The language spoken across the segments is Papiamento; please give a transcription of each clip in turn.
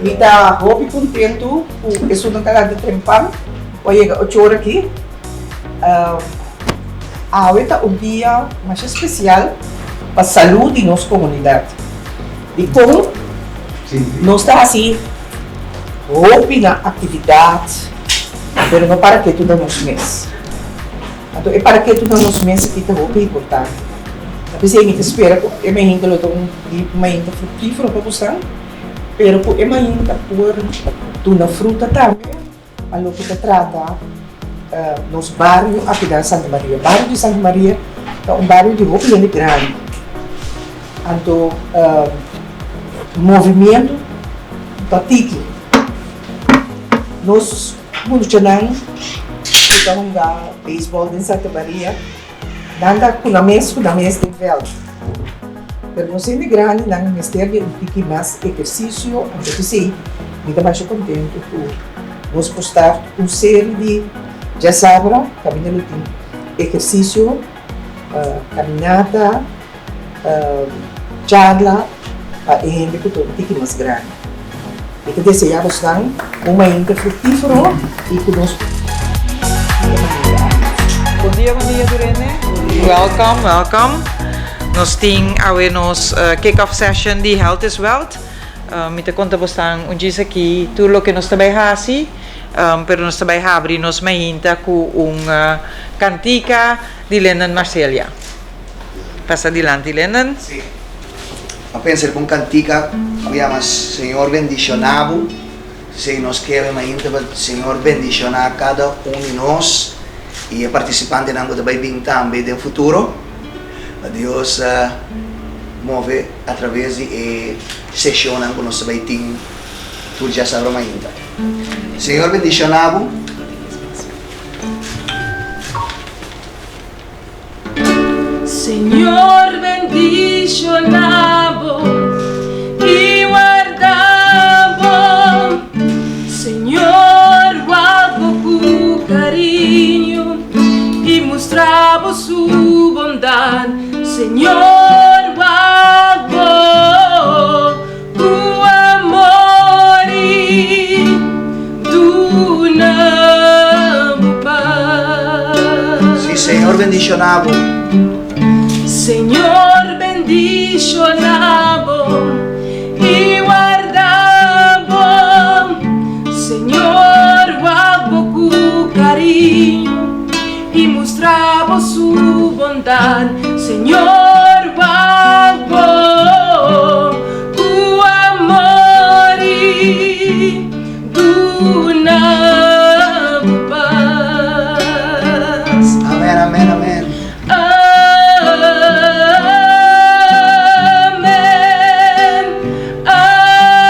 Mi ta hopi kontentu ku esunnan ta lanta trempan ku a yega ocho ora aki. Awe ta un dia masha spesial pa salú di nos komunidat. Dikon nos ta hasi hopi na aktividat pero no para ketu na nos mes. Anto e para ketu na nos mes aki ta hopi importante. Ta p'esei mi ta spera ku e mainta lo ta un mainta fruktífero pa bosan. Pero ku e mainta por duna fruta tambe pa loke ta trata nos bario aki na Santa Maria. Bario di Santa Maria ta un bario di hopi hende grandi. Anto movimiento ta tiki. Nos muchanan ku ta hunga beisbòl den Santa Maria. Nan ta ku nan mes ku nan mes den vèlt. Pero nos hende grandi nan mester di un tiki mas ehersisio, anto p'esei mi ta masha kontentu ku nos por start un seri di djasabra kaminda lo tin ehersisio, kaminata, charla pa e hende ku ta un tiki mas grandi. Mi ta deseá bosnan un mainta fruktífero i ku nos Bon dia, bon dia tur hende. Welcome, welcome. Nos tin awe nos kick off session di Health is Wealth. Mi ta konta bosnan un djis aki tur loke nos ta bai hasi, pero nos ta bai habri nos mainta ku un kantika di Lyndon Marcelia. Pasa dilanti Lyndon. Sí. A pensa riba un kantika ku yama Señor bendishoná bo. Sí, nos kere mainta pa Señor bendishoná kada un di nos i e partisipantenan ku ta bai bin tambe den futuro. Pa Dios move atraves di e seshonnan ku nos ta bai tin tur djasabra mainta. Señor bendishoná bo. Señor bendiciona bo y warda bo, Señor wak bo cu cariño y mustra bo su bondad, Señor wak bo cu amor y duna bo pas. Sí, Señor bendiciona bo. Señor bendiciona bo y warda bo. Señor wak bo cu cariño y mustra bo su bondad. Señor wak bo cu amor y duna bo pas. Amen, amen, amen. Amen, amen,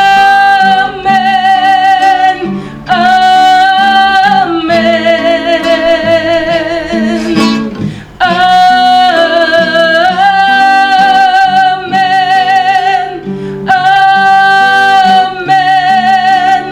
Amen. Amen. Amen.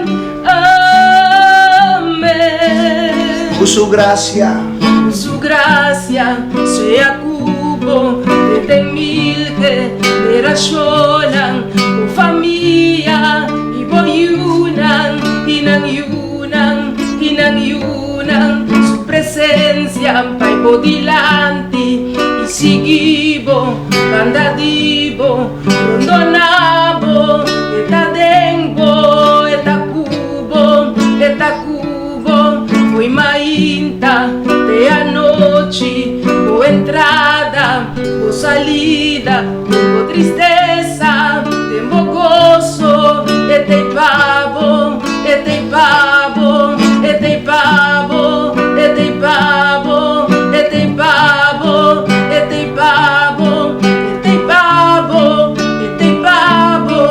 Amen. Ku su grasia. Ku su grasia sea ku bo den mil generashonnan, bo famia i bo yunan i nan yunan i nan yunan. Su presensia bai bo dilanti i sigui bo banda di bo, rondona bo, e ta den bo, e ta ku bo, e ta ku bo. Fo'i mainta te anochi, bo entrada, bo salida, den bo tristesa, den bo goso, e t'ei pa bo, e t'ei pa bo, e t'ei pa bo, e t'ei pa bo, e t'ei pa bo, e t'ei pa bo, e t'ei pa bo, e t'ei pa bo.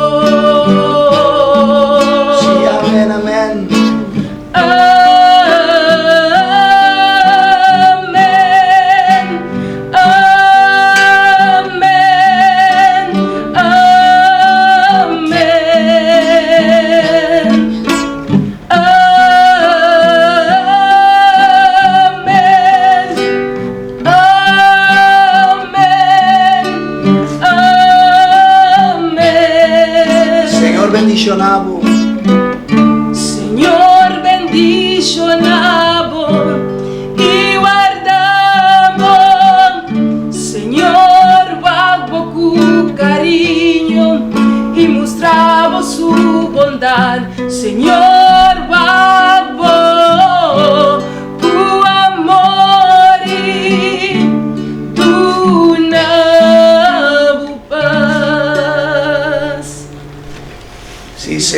Sí, amen, amen. Amen, amen, amen. Amen, amen, amen. Señor bendiciona bo.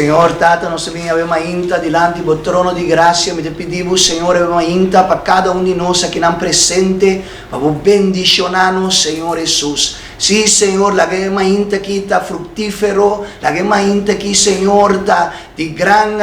Señor Tata, nos ta bin awe mainta dilanti bo trono di gracia. Mi ta pidi bo, Señor, awe mainta pa cada un di nos akinan presente, pa bo bendiciona nos, Señor Jesus. Sí, Señor, laga e mainta aki ta fructifero, laga e mainta aki, Señor, ta di gran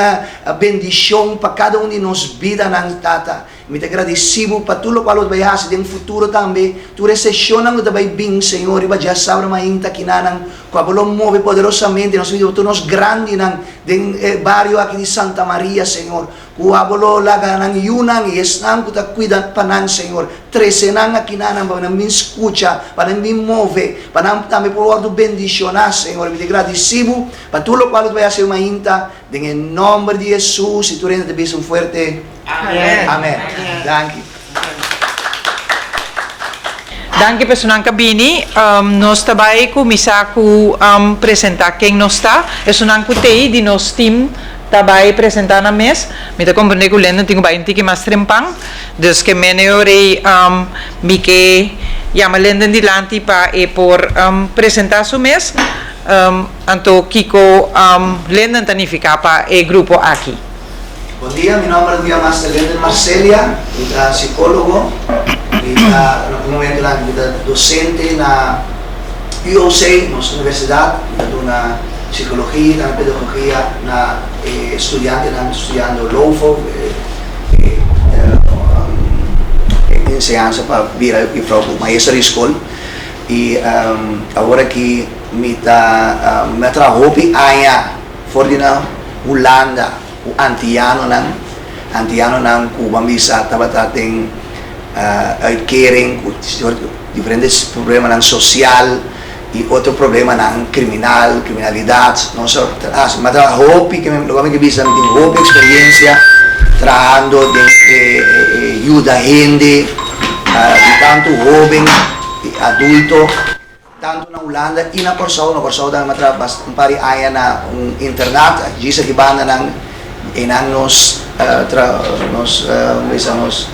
bendicion pa cada un di nos bidanan, Tata. Mi ta gradisí Bo pa tur lokual Bo ta bai hasi den futuro tambe, tur e seshonnan ku ta bai bin, Señor, riba djasabra mainta kinanan, ku Abo lo move poderosamente nos bida, tur nos grandinan den e bario aki di Santa Maria, Señor, ku Abo lo laga nan yunan i esnan ku ta kuida pa nan, Señor, trese nan akinanan pa nan bin skucha, pa nan bin move, pa nan tambe por wòrdu bendishoná, Señor. Mi ta gradisí Bo pa tur lokual Bo ta bai hasi mainta, den e nòmber di Hesus, i tur hende ta bisa un fuerte. Amen. Amen. Danki. Danki personan ka bini. Nos ta bai kuminsá ku presentá ken nos ta. Esunnan ku t'ei di nos team ta bai presentá nan mes. Mi ta komprendé ku Lendon tin ku bai un tiki mas trempan. Dus ke mene ora ei mi ke yama Lendon dilanti pa e por presentá su mes. Anto kiko Lendon ta nifiká pa e grupo aki? Bon dia, mi nomber ta Master Linden Marcelia, mi ta psicologo, mi ta na e momentonan mi ta docente na UOC, nos universidad, mi ta duna psicologia y tambe pedagogia na e studiantenan ku ta studiando LOFO, e enseñansa pa bira juffrouw of maestro di skol y awor aki mi ta mi a traha hopi aña. For di na Hulanda ku antianonan, antianonan ku ban bisa tabata den uitkering ku diferente problemanan sosial i otro problemanan kriminal, kriminalidat. Nos a hasi mi a traha hopi, loke mi ke bisa mi tin hopi eksperiencia trahando den e yuda hende di tantu hoben i adulto. Tantu na Hulanda i na Kòrsou. Na Kòrsou tambe mi a traha bas un par di aña na un internat djis aki bandanan. Einan nos tra nos bisa nos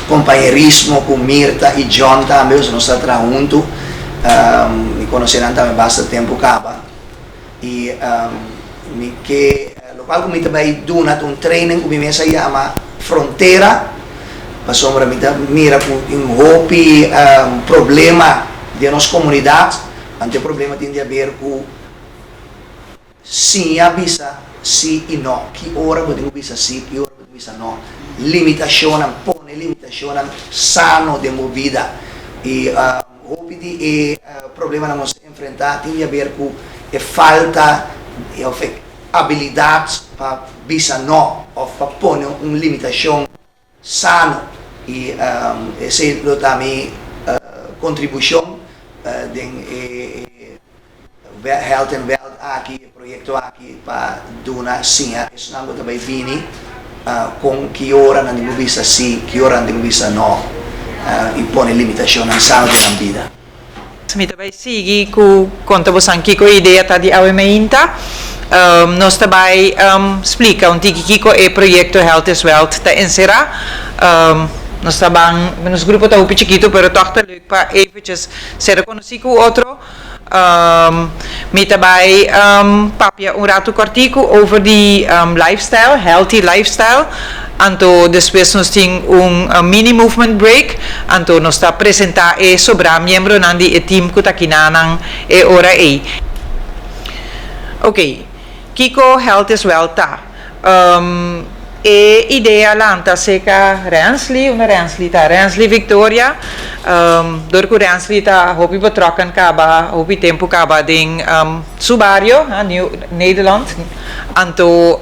kompañerismo ku Mirta i John tambe pasobra nos ta traha huntu. Mi konosé nan tambe basta tempu kaba. I mi ke lokual ku mi ta bai duna ta un training ku mi mes a yama Frontera pasobra mi ta mira ku tin hopi problema den nos komunidat anto e problema tin di haber ku siña bisa si i no ki ora bo tin ku bisa si ki ora bo tin ku bisa no limitashonnan pone limitashonnan sano den bo bida i Hopi di e problemanan nos ta enfrentá tin di haber ku e falta òf e abilidat pa bisa nò òf pa pone un limitashon sano. I esei lo ta mi kontribushon den e Health and Wealth aki, e proyekto aki pa duna siña esnan ku ta bai bini kon ki ora nan tin ku bisa si, ki ora nan tin ku bisa no i pone limitashonnan sano den nan bida. Mi ta bai sigui ku konta bosan kiko e idea ta di awe meinta. Nos ta bai splika un tiki kiko e proyekto Health is Wealth ta enserá. Nos ta ban, nos grupo ta hopi chikitu pero tòg ta leuk pa eventjes sera konosí ku otro. Mi ta bai papia un ratu kòrtiku over di lifestyle, healthy lifestyle. Anto despues nos tin un mini movement break. Anto nos ta presentá e sobrá miembronan di e team ku ta kinanan e ora ei. Oké, kiko Health is Wealth ta? E idea lanta serka Rensley, unda Rensley ta? Rensley Victoria, dor ku Rensley ta hopi betrokken kaba, hopi tempu kaba den su bario, Nieuw Nederland. Anto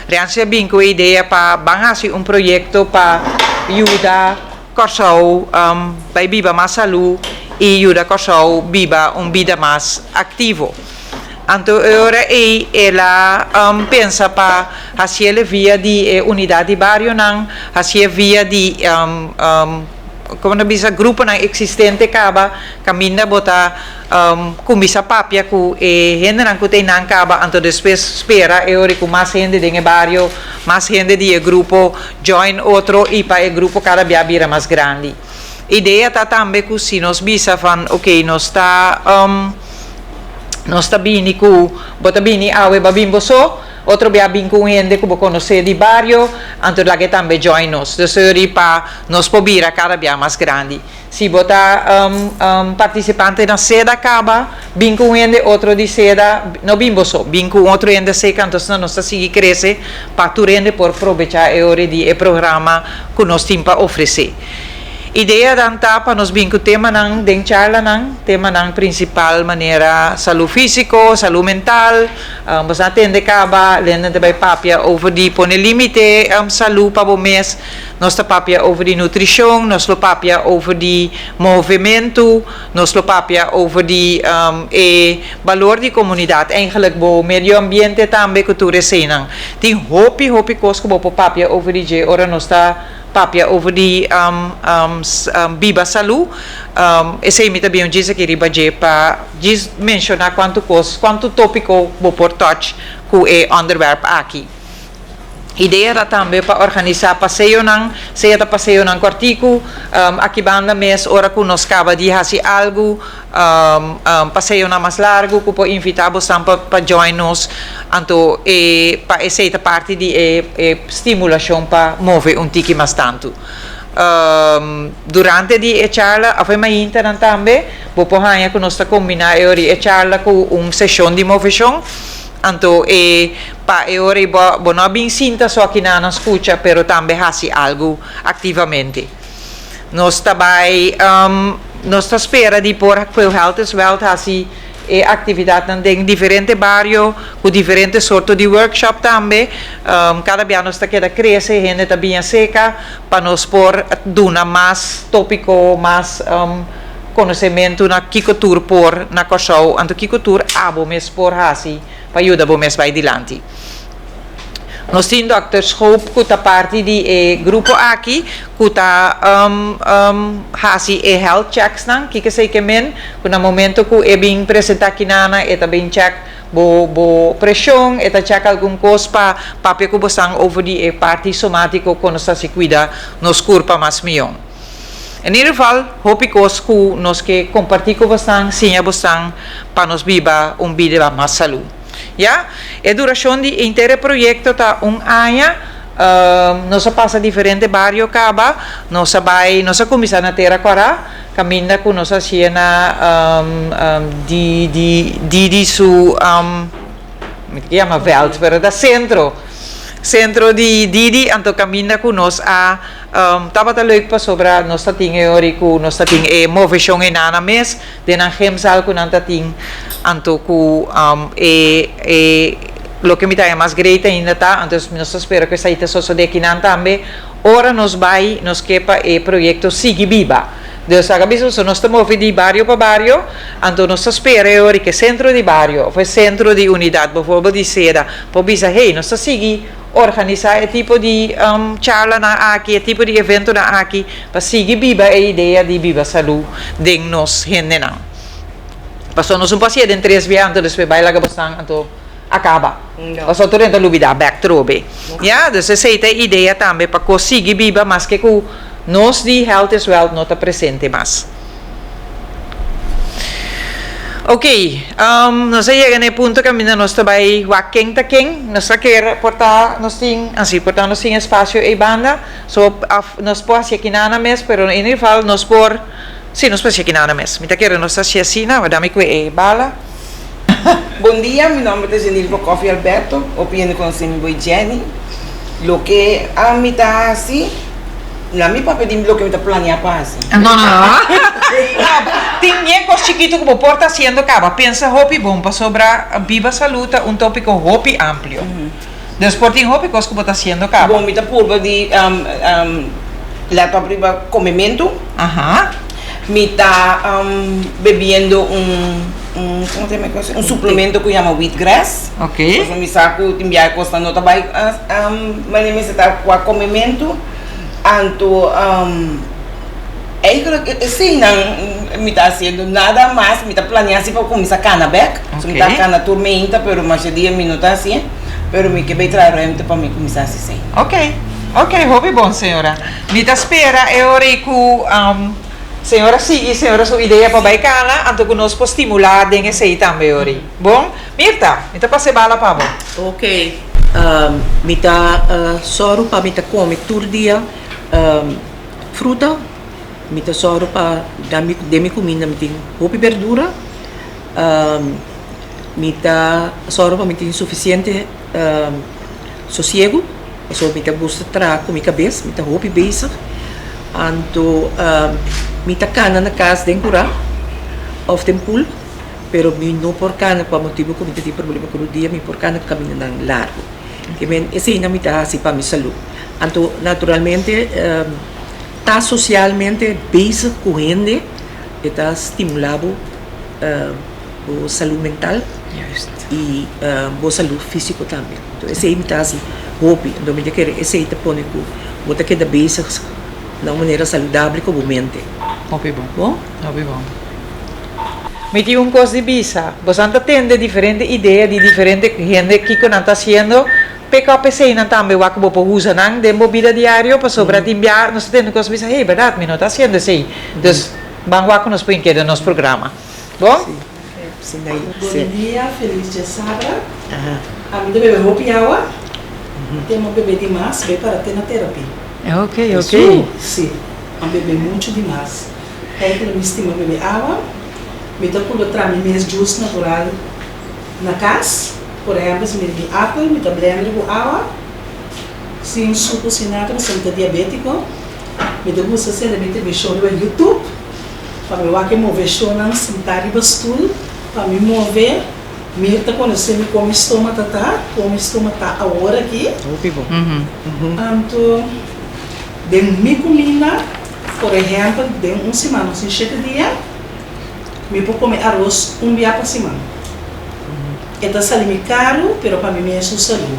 Rensley a bin ku e idea pa ban hasi un proyekto pa yuda Kòrsou bai biba mas salú i yuda Kòrsou biba un bida mas aktivo. Anto e ora ei el a pensa pa hasiel via di e unidat di barionan, hasié via di komo ta bisa gruponan eksistente kaba kaminda bo ta kuminsá papia ku e hendenan ku ta einan kaba anto despues spera e ora ku mas hende den e bario, mas hende di e grupo join otro i pa e grupo kada bia bira mas grandi. Idea ta tambe ku si nos bisa van oke nos ta. Nos ta bini ku bo ta bini awe bo a bin bo so, otro bia bin ku un hende ku bo konosé di bario, anto laga e tambe join nos. Dus ori pa nos por bira kada bia mas grandi. Si bo ta partisipante na seda kaba, bin ku un hende otro di seda, no bin bo so, bin ku un otro hende seka, anto asina nos ta sigui krese pa tur hende por probechá e ori di e programa ku nos tin pa ofresé. Ideanan ta pa nos bin ku temanan den charlanan, temanan prinsipal manera salú físiko, salú mental, bo sa tende kaba, Lenden ta bai papia over di pone límite salú pa bo mes, nos ta papia over di nutrishon, nos lo papia over di movementu, nos lo papia over di e balor di komunidat, eigenlijk bo medio ambiente tambe ku tur eseinan. Tin hopi hopi kos ku bo por papia over di dje ora nos ta. Papia over di biba salú, esei mi ta bin un djis aki riba dje pa djis menshoná kuantu kos, kuantu tópiko bo por touch ku e ònderwèrp aki. Idea ta tambe pa organisá paseonan, sea ta paseonan kòrtiku, aki banda mes ora ku nos kaba di hasi algu, paseonan mas largu ku por invitá bosnan pa pa join nos, anto e pa esei ta parti di e e stimulashon pa move un tiki mas tantu. Durante di e charla òf e maintanan tambe bo por haña ku nos ta kombiná e ora e charla ku un seshon di moveshon, anto e pa e ora ei bo bo no a bin sinta so akinan nan skucha pero tambe hasi algu aktivamente. Nos ta bai, nos ta spera di por cu Health is Wealth haci e actividadnan den diferente bario cu diferente sorto di workshop tambe. Cada bia nos ta keda crece, hende ta biña seca pa nos por duna mas topico, mas conocemento na kico tur por na Corsou, anto kico tur abo mes por haci pa yuda bo mes bai dilanti. Nos tin Dòkter Schoop ku ta parti di e grupo aki ku ta hasi e health checks nan. Kiko esei ke men? Ku na momento ku e bin presentá kinana e ta bin chèk bo bo preshon, e ta chèk algun kos pa papia ku bosan over di e parti somátiko kon nos ta hasi kuida nos kurpa mas mihó. En ieder geval hopi kos ku nos ke kompartí ku bosan, siña bosan pa nos biba un bida mas salú. Ya, e durashon di henter e proyekto ta un aña. Nos a pasa diferente bario kaba. Nos a bai, nos a kuminsá na Tera Kòrá, kaminda ku nos a hasié na di di Didi su, mi ta yama vèlt, pero ta sentro, sentro di Didi, anto kaminda ku nos a tabata leuk pasobra nos ta tin e ora ku nos ta tin e moveshon einan mes. Den nan gemsal ku nan ta tin anto ku e e loke mi ta haña mas great ainda ta anto nos ta spera ku esei ta sosode akinan tambe ora nos bai nos ke pa e proyekto sigui biba. Dus laga bisa boso nos ta move di bario pa bario anto nos ta spera e ora ku e sentro di bario of e sentro di unidat bovorbel di seda por bisa hey nos ta sigui Organisá e tipo di charlanan aki, e tipo di eventonan aki pa sigui biba e idea di biba salú den nos hendenan. Pasobra nos no por hasié den tres bia anto despues bai laga bosnan anto a kaba. Pasobra tur hende ta lubidá bèk trobe. Ya, dus esei ta e idea tambe pa kos sigui biba maske ku nos di Health is Wealth no ta presente mas. Ok, nos a yega na e punto kaminda nos ta bai wak ken ta ken. Nos ta ker por ta nos tin, ansi, por ta nos tin espasio ei banda. So, af nos por hasi akinana mes, pero in ieder geval nos por, si, nos por hasi akinana mes. Mi ta kere nos ta hasi asina, wak dami kue e bala. Bon dia, mi nomber ta Jenilva Coffie Alberto, hopi hende conoce mi boy Jenny. Loke ami ta haci, la mi papia di loke mi ta planea pa haci. No, no, no. Tin bien cos chikito cu bo por ta haciendo caba. Pensa hopi bon pasobra Biba Salud ta un topico hopi amplio. Dus por tin hopi cos cu bo ta haciendo caba. Bon, mi ta purba di let op riba comemento. Mi ta bebiendo un, un, como se llama e cosa? Un suplemento cu yama wheatgrass. Pasobra mi sa cu tin biaha e cosnan no ta bay manera mester ta cua comemento. Anto eigenlijk eseinan mi ta haciendo nada mas, mi ta planea si pa cuminsa cana bek. So mi ta cana tur meinta pero masha dia mi no ta hacié, pero mi ke bay traha ruimte pa mi cuminsa haci esei. Ok, ok, hopi bon señora. Mi ta spera e ora ei cu. Señora sigui señora su idea pa bai cana, anto cu nos por stimula den esey tambe ori. Bon? Mirta, mi ta pasa e bala pa bo. Ok, mi ta sòru pa mi ta kome tur dia fruta, mi ta sòru pa den mi kuminda mi tin hopi berdura, mi ta sòru pa mi tin sufisiente sosiegu, pasobra mi ta gusta traha ku mi kabes, mi ta hopi bezig, anto mi ta kana na kas den kurá òf den pul. Pero mi no por kana pa motibu ku mi ta tin problema ku rudia, mi por kana kamindanan largu. Ke men eseinan mi ta hasi pa mi salú. Anto naturalmente ta sosialmente bezig ku hende e ta stimulá bo bo salú mental i bo salú físiko tambe. Anto esei mi ta hasi hopi. Anto mi ta kere esei ta pone ku bo ta keda bezig na un manera saludabel ku bo mente. Hopi bon. Bon? Hopi bon. Mi tin un kos di bisa, bosan ta tende diferente idea di diferente hende kiko nan ta hasiendo, pick up eseinan tambe wak bo por usa nan den bo bida diario pasobra tin bia nos ta tende un kos bisa hey berdad mi no ta hasiendo esei, dus ban wak ku nos por inkeda nos programa. Bon? Bon dia, felis djasabra. Ami ta bebe hopi awa, te mo bebe di mas, bai para te na terapi. Ok, ok. Si, a bebe muchu di mas. Eigenlijk mi stima bebe awa. Mi ta purba traha mi mes juice natural na kas. Por ehempel si mi tin apel mi ta blender ku awa sin suku sin nada pasobra mi ta diabetiko. Mi ta gusta sende mi televishon riba youtube pa mi wak e moveshonnan sintá riba stul pa mi move. Mirta konosé mi kon mi stoma ta ta, kon mi stoma ta awor aki. Hopi bon. Anto den mi kuminda. Por ehèmpel, den un siman nos tin shete dia, mi por kome aros un bia pa siman. E ta sali mi karu, pero pa mi mes un salú.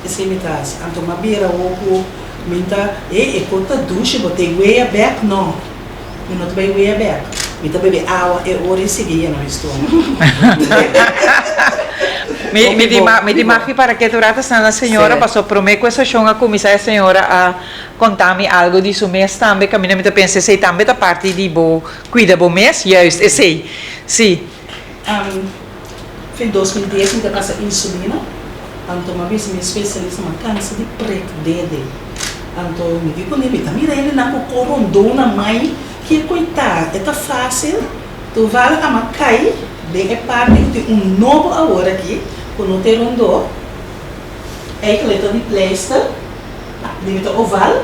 Esei mi ta hasi. Anto m'a bira awor ku mi ta, e, e kos ta dushi, bo ta e wea bèk? No, mi no ta bai wea bèk. Mi ta bebe awa e ora i sigui yena mi stoma. Mi mi tin mi tin mag di para ketu rato esnan na señora, pasobra promé ku e seshon a kuminsá e señora a Konta mi algo di su mes tambe, kaminda mi ta pensa esei tambe ta parti di bo kuida bo mes, juist esei, si. Fin 2010 mi ta pasa insulina, anto mi a bisa mi especialista mi a kansa di prek dede, anto mi di kuné mi ta mira hendenan ku ko rondó na mai, ke koe ta, e ta fásil? Toevallig a mi a kai den e parti ku tin un nobo awor aki ku no te rondó, eigenlijk ta di pleister. Di mi ta oval,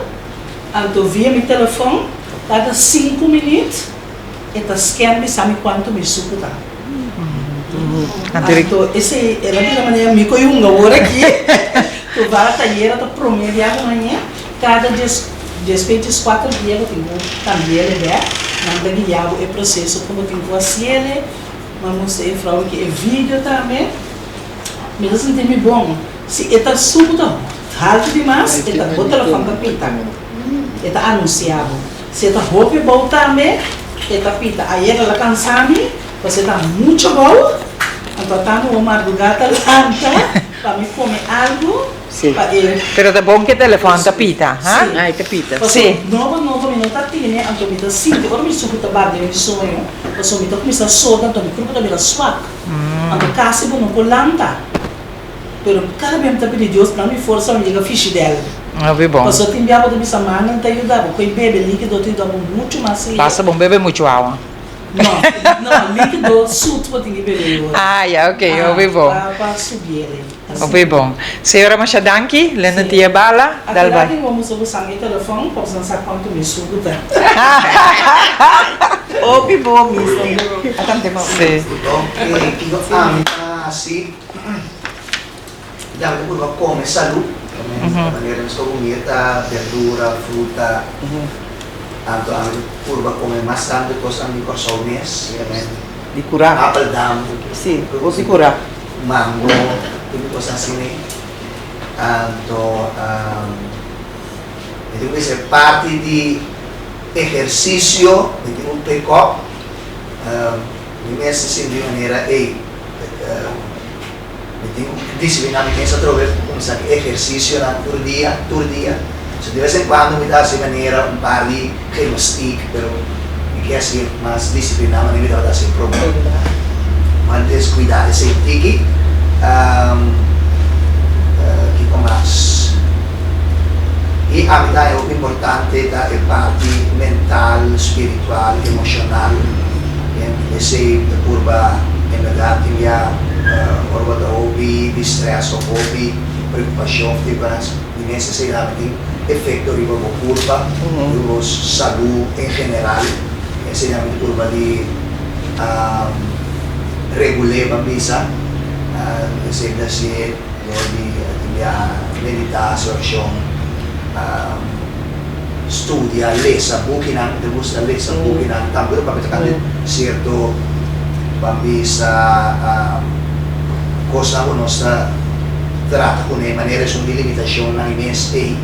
anto via mi telefon kada sinku minüt e ta scan bisa mi kuantu mi suku ta. Anto esei el a bira manera mi koe hunga awor aki. Toval tayera ta promedia ku mañe kada djes despues 14 dia bo tin ku kambi'el bek, nan ta guia bo e proseso kon bo tin ku hasiel. Mi a mustra e frou aki e video tambe. Mi ta sinti mi bon. Si e ta suku ta haltu dimas, e ta bo telefòn ta pita. E ta anunsiá bo. Si e ta hopi abou tambe, e ta pita. Ayer el a kansa mi, pasobra e ta muchu abou. Anto a tantu bo mardugá ta lanta pa mi kome algu pa e. Pero ta bon ku e telefòn ta pita, ha? Sí. Ah, e ta pita. Pasobra nobo nobo mi no ta tene, anto mi ta sinti ora mi suku ta bati den mi soño, pasobra mi ta kuminsá soda, anto mi kurpa ta bira swak. Anto kasi bo no por lanta. Pero kada bia mi ta pidi Dios dami forsa pa mi yega Fishidel. Hopi bon. Pasobra tin bia bo ta bisa mannan ta yuda bo, koe bebe likido ta yuda bo muchu mas lihe. Basta bon bebe muchu awa. No, no, likido sut bo tin ki bebe e ora. Ah ya, ok, hopi bon. Pa pa subi ele. Hopi bon. Señora masha danki, Lenda Tia Bala, dal bai. Akira tin bo musa bo san e telefon pa bo san sa kuantu mi sugu ta. Hopi bon Misty. Atante bon. Si. Ok, kiko ami ta hasi? Dame ku purba kome salú, manera nos ta kumia ta berdura, fruta, anto ami ta purba kome mas tantu kosnan di Kòrsou mes, Di kurá. Apeldam, Sí, kos di kurá. Mango, tipo kos asina ei. Anto mi tin ku bisa parti di ehersisio mi tin ku pick up, mi mes ta sinti manera ei. Mi tin ku disipliná mi mes atrobe pa kuminsá ku ehersisionan tur dia, tur dia. So de vez en cuando mi ta hasi manera un par di gimnastiek, pero mi ke hasi mas disipliná manera mi tabata hasi promé. Mi a descuidá esei tiki. Kiko mas? I ami ta haña hopi importante ta e parti mental, spiritual, emoshonal. Esei ta purba en bèrdat tin bia ora bo ta hopi di strès òf hopi preokupashon òf tipo di mes esei tambe tin efekto riba bo kurpa, riba bo salú en general. Esei tambe ta purba di regul'é ban bisa. Esei ta hasié dor di tin bia meditá, hasi orashon. Studia, lesa bukinan, mi ta gusta lesa bukinan tambe pa mi ta kende sierto ban bisa kosnan ku nos ta trata kuné manera esun di limitashonnan i mes ei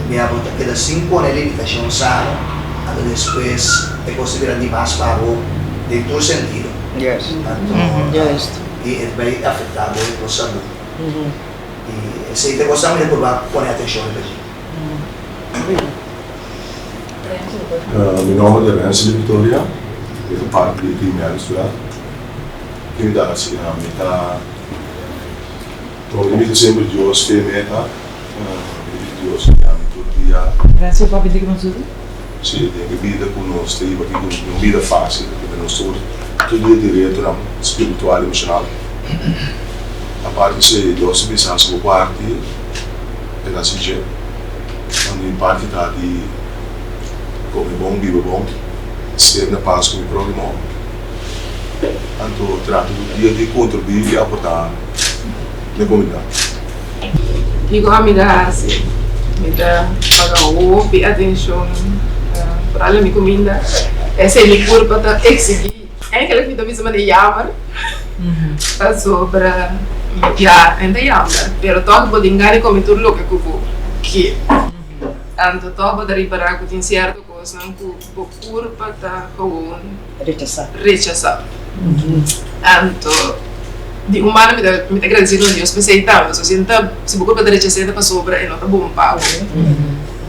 bia bo ta keda sin pone limitashon sano anto despues e kos ta bira dimas pa bo den tur sentido anto i e ta bai afektá bo salú i esei ta e kosnan mi ta purba pone atenshon riba dje. Mi nomber ta Renzo di Victoria, mi ta parti di Team Health Ke mi ta hasi? Mi ta mi ta semper Dios te meta, mi ta pidi Dios guia mi tur dia. Renzo papia di kiman subi? Si, den e bida ku nos ta hiba aki ku no un bida fásil, pasobra nos tur tur dia tin retonan spiritual, emoshonal. Aparte esei Dios ta bisa hasi bo parti. E ta hasi dje. Cuando mi parti ta di come bon, biba bon, ser na pas cu mi prohimo, anto trata tur dia di contribui y aporta na e comunidad. Kiko ami ta hasi? Mi ta paga hopi atencion vooral na mi cuminda. Esei mi curpa ta exigi. Eigenlijk mi ta bisa manera jammer pasobra ya en ta jammer pero tòg bo tin gana di kome tur loke ku bo ke. Anto tòg bo ta ripará ku tin sierto kosnan ku bo kurpa ta gewoon rechasá. Anto di un banda mi ta mi ta gradesido na Dios p'esei tambe pasobra si ta si bo kurpa ta rechas'é ta pasobra e no ta bon pa bo.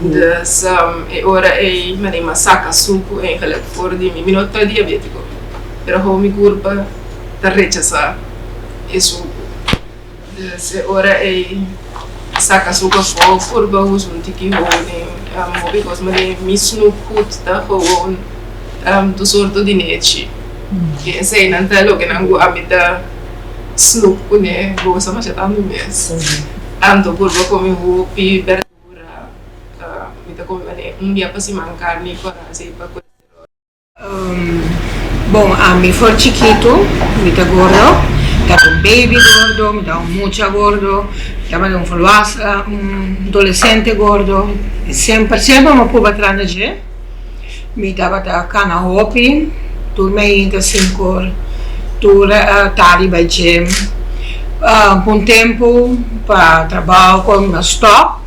Dus e ora ei manera mi a saka suku eigenlijk for di mi. Mi no ta diabétiko, pero hou mi kurpa ta rechasá e suku. Dus e ora ei saka suku afó, purba usa un tiki honing, hopi kos, manera mi snoepgoed ta gewoon tur sorto di nechi. I eseinan ta lokenan ku ami ta snoep kuné, gosa masha tantu mes. Anto purba kome hopi bèrdura, mi ta kome manera un bia pa siman karni kòrá asei pa kolesteròl. Bon, ami for chikitu mi ta gordo, mi tabata un baby gordo, mi tabata un mucha gordo, mi tabata un volwassen, un adolescente gordo, i semper semper mi a purba traha na dje. Mi tabata kana hopi, tur mainta sinkor, tur tardi bai gym. Pa un tempu pa trabao kon mi a stop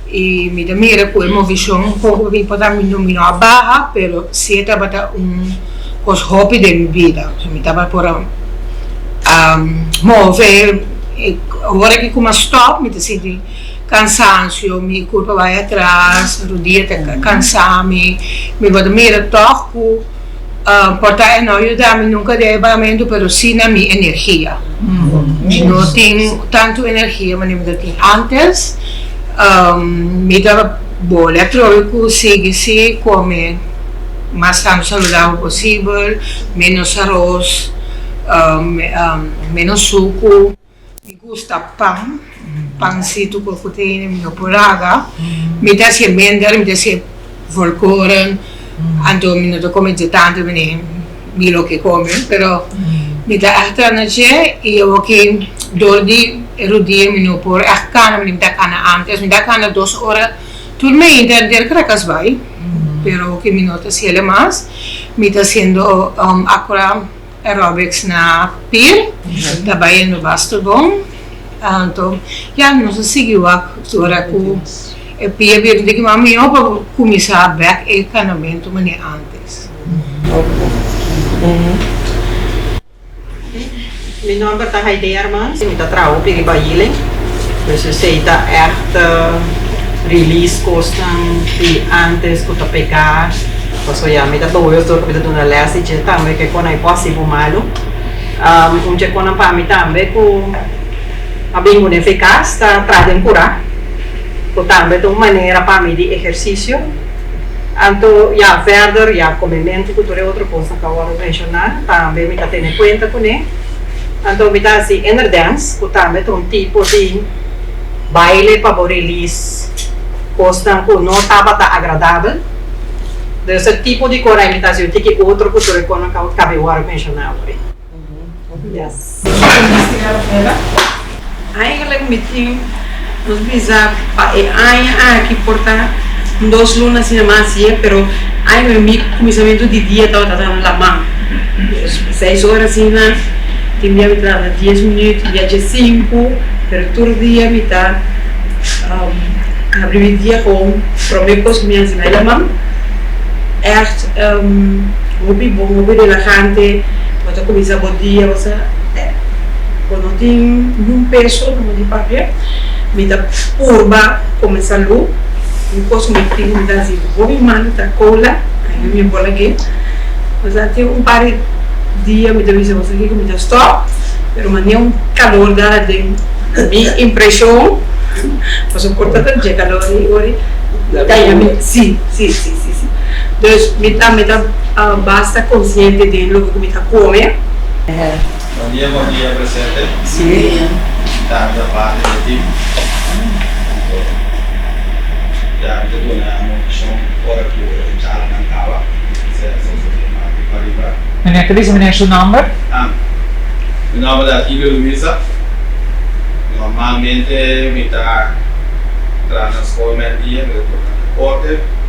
i mi ta mira ku e movishon poko mi por ta mi no a baha pero si e tabata un kos hopi den mi bida. Mi tabata por a move, ora ku mi a stop mi ta sinti. Cansancio, mi curpa bai atras, rodia ta cansa mi, mi bo ta mira toch cu por ta e no yuda mi nunca den e bamento pero si na mi energia. Mi no tin tanto energia manera mi ta tin antes, mi ta bole atrobe cu sigui si come mas tanto saludabel posibel, menos aros, menos sucu. Mi gusta pan, pansito ku proteina mi no por laga. Mi ta hasié minder, mi ta hasié volkoren, anto mi no ta kome dje tantu manera mi lo ke kome, pero mi ta ègt trana dje i awoki dor di e rudia mi no por ègt kana manera mi ta kana ántes. Mi ta kana dos ora tur mainta henter Caracas bai, pero awoki mi no ta hasiel mas. Mi ta hasiendo akura. Aerobics na pir, ta bayendo basta bon. Anto, ya nos a sigui wak ora ku e pia bira un tiki mas mihó pa kuminsá bèk e kanamentu manera ántes. Mi nòmber ta Haidee Hermans i mi ta traha hopi riba healing. Dus esei ta ègt. release kosnan di antes ku ta pegá. Paso ya mi ta bewust dor ku mi ta duna lès di dje tambe ke kon ei por hasi bo malu. Un dje konnan pa mi tambe ku a bin ku efikas ta traha den kurá ku tambe ta un manera pa mi di ehersisio. Anto ya verder ya komementu ku tur e otro kosnan ku a wòrdu menshoná tambe mi ta tene kuenta kuné. Anto mi ta hasi inner dance ku tambe ta un tipo di baile pa bo release kosnan ku no tabata agradabel. Dus e tipo di kos ai mi ta hasi un tiki otro ku tur e kosnan ku a kabe wòrdu menshoná awor. Yes. Eigenlijk mi tin nos bisa pa e aña aki por ta un dos luna asina mas ye pero eigenlijk mi kuminsamentu di dia tabata ta laman seis ora asina tin bia mi ta lanta dies minuut tin bia diesinku pero tur dia mi ta habri mi dia kon prome kos ku mi hasi na laman ègt hopi bon hopi relahante bo ta kuminsa bo dia bo sa. Bo no tin niun peso no di papia. Mi ta purba come salu. Un cos cu mi tin cu mi ta haci hopi mal ta cola. Ainda mi por lag'e. Osea tin un par di dia mi ta bisa boso aki cu mi ta stop. Pero manera un calor dal aden na mi impresion. Pasobra por ta ta dje calor ei ora ta mi si si si si si. Dus mi tambe ta basta consciente den loke cu mi ta come. Bon dia bon dia presente. Ta ta parti di e team. Anto ya mi ta duna motivashon ora ku e charlanan kaba. Sea sosodé mas di pariba. Meneer ta bisa meneer su nomber? Ah, mi nomber ta Atilio Luisa. Normalmente mi ta traha na skol mèrdia, mi ta duna deporte.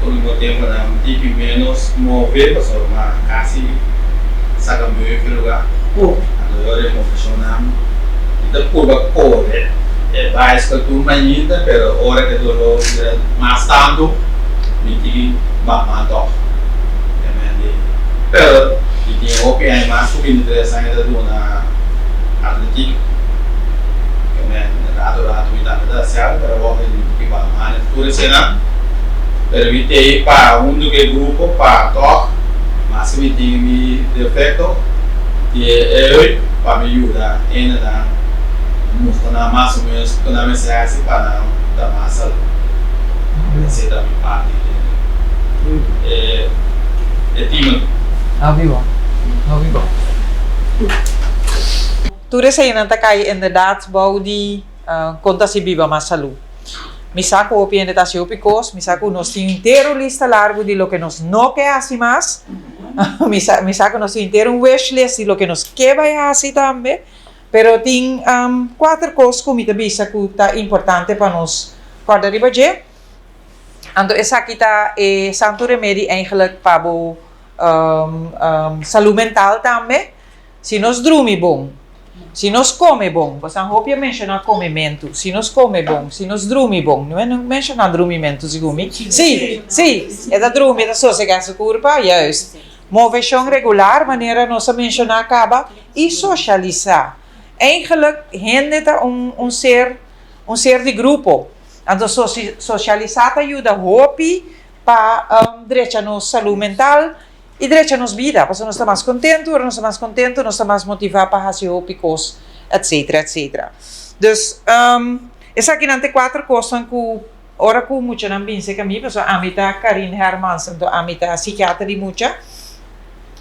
Ultimo temponan un tiki ménos move pasobra mi a kasi saka muefe luga. Anto yo remodashonnan mi ta purba kore e baiskel tur mainta pero ora ku e doló bira mas tantu mi tin baha tòg. Pero mi tin hopi aña mas ku 23 aña ta duna atletik. Rato rato mi tambe ta hasi algu pero awor mi tin baha mas tur eseinan. Pero mi t'ei pa huntu ku e grupo pa tòg maske mi tin mi defekto di e heup pa mi yuda hendenan mustra nan mas o menos kiko nan mester hasi pa nan ta mas salú. Esei ta mi parti den e team aki. Hopi bon, hopi bon. Tur eseinan ta kai inderdaad bou di kon ta hasi biba mas salú. Mi sa ku hopi hende ta hasi hopi kos, mi sa ku nos tin henter un lista largu di loke nos no ke hasi mas, mi sa mi sa ku nos tin henter un wish list di loke nos ke bai hasi tambe, pero tin kuater kos ku mi ta bisa ku ta importante pa nos kòrda riba dje. Anto esaki ta e santu remedi eigenlijk pa bo salú mental tambe. Si nos drumi bon, si nos kome bon, boso hopi a menshoná komementu, si nos kome bon, si nos drumi bon, no a menshoná drumimentu segun mi? Sí, sí, e ta drumi, e ta sosegá su kurpa, juist. Moveshon regular, manera nos a menshoná kaba, i soshalisá. Eigenlijk hende ta un un ser un ser di grupo, anto soshalisá ta yuda hopi pa drecha nos salú mental, I drecha nos bida, pasobra nos ta mas kontentu, ora nos ta mas kontentu nos ta mas motivá pa hasi hopi kos, etcetera, etcetera. Dus, esakinan ta e kuater kosnan ku ora ku muchanan bin serka mi, pasobra ami ta Karin Hermans, anto ami ta sikiater di mucha,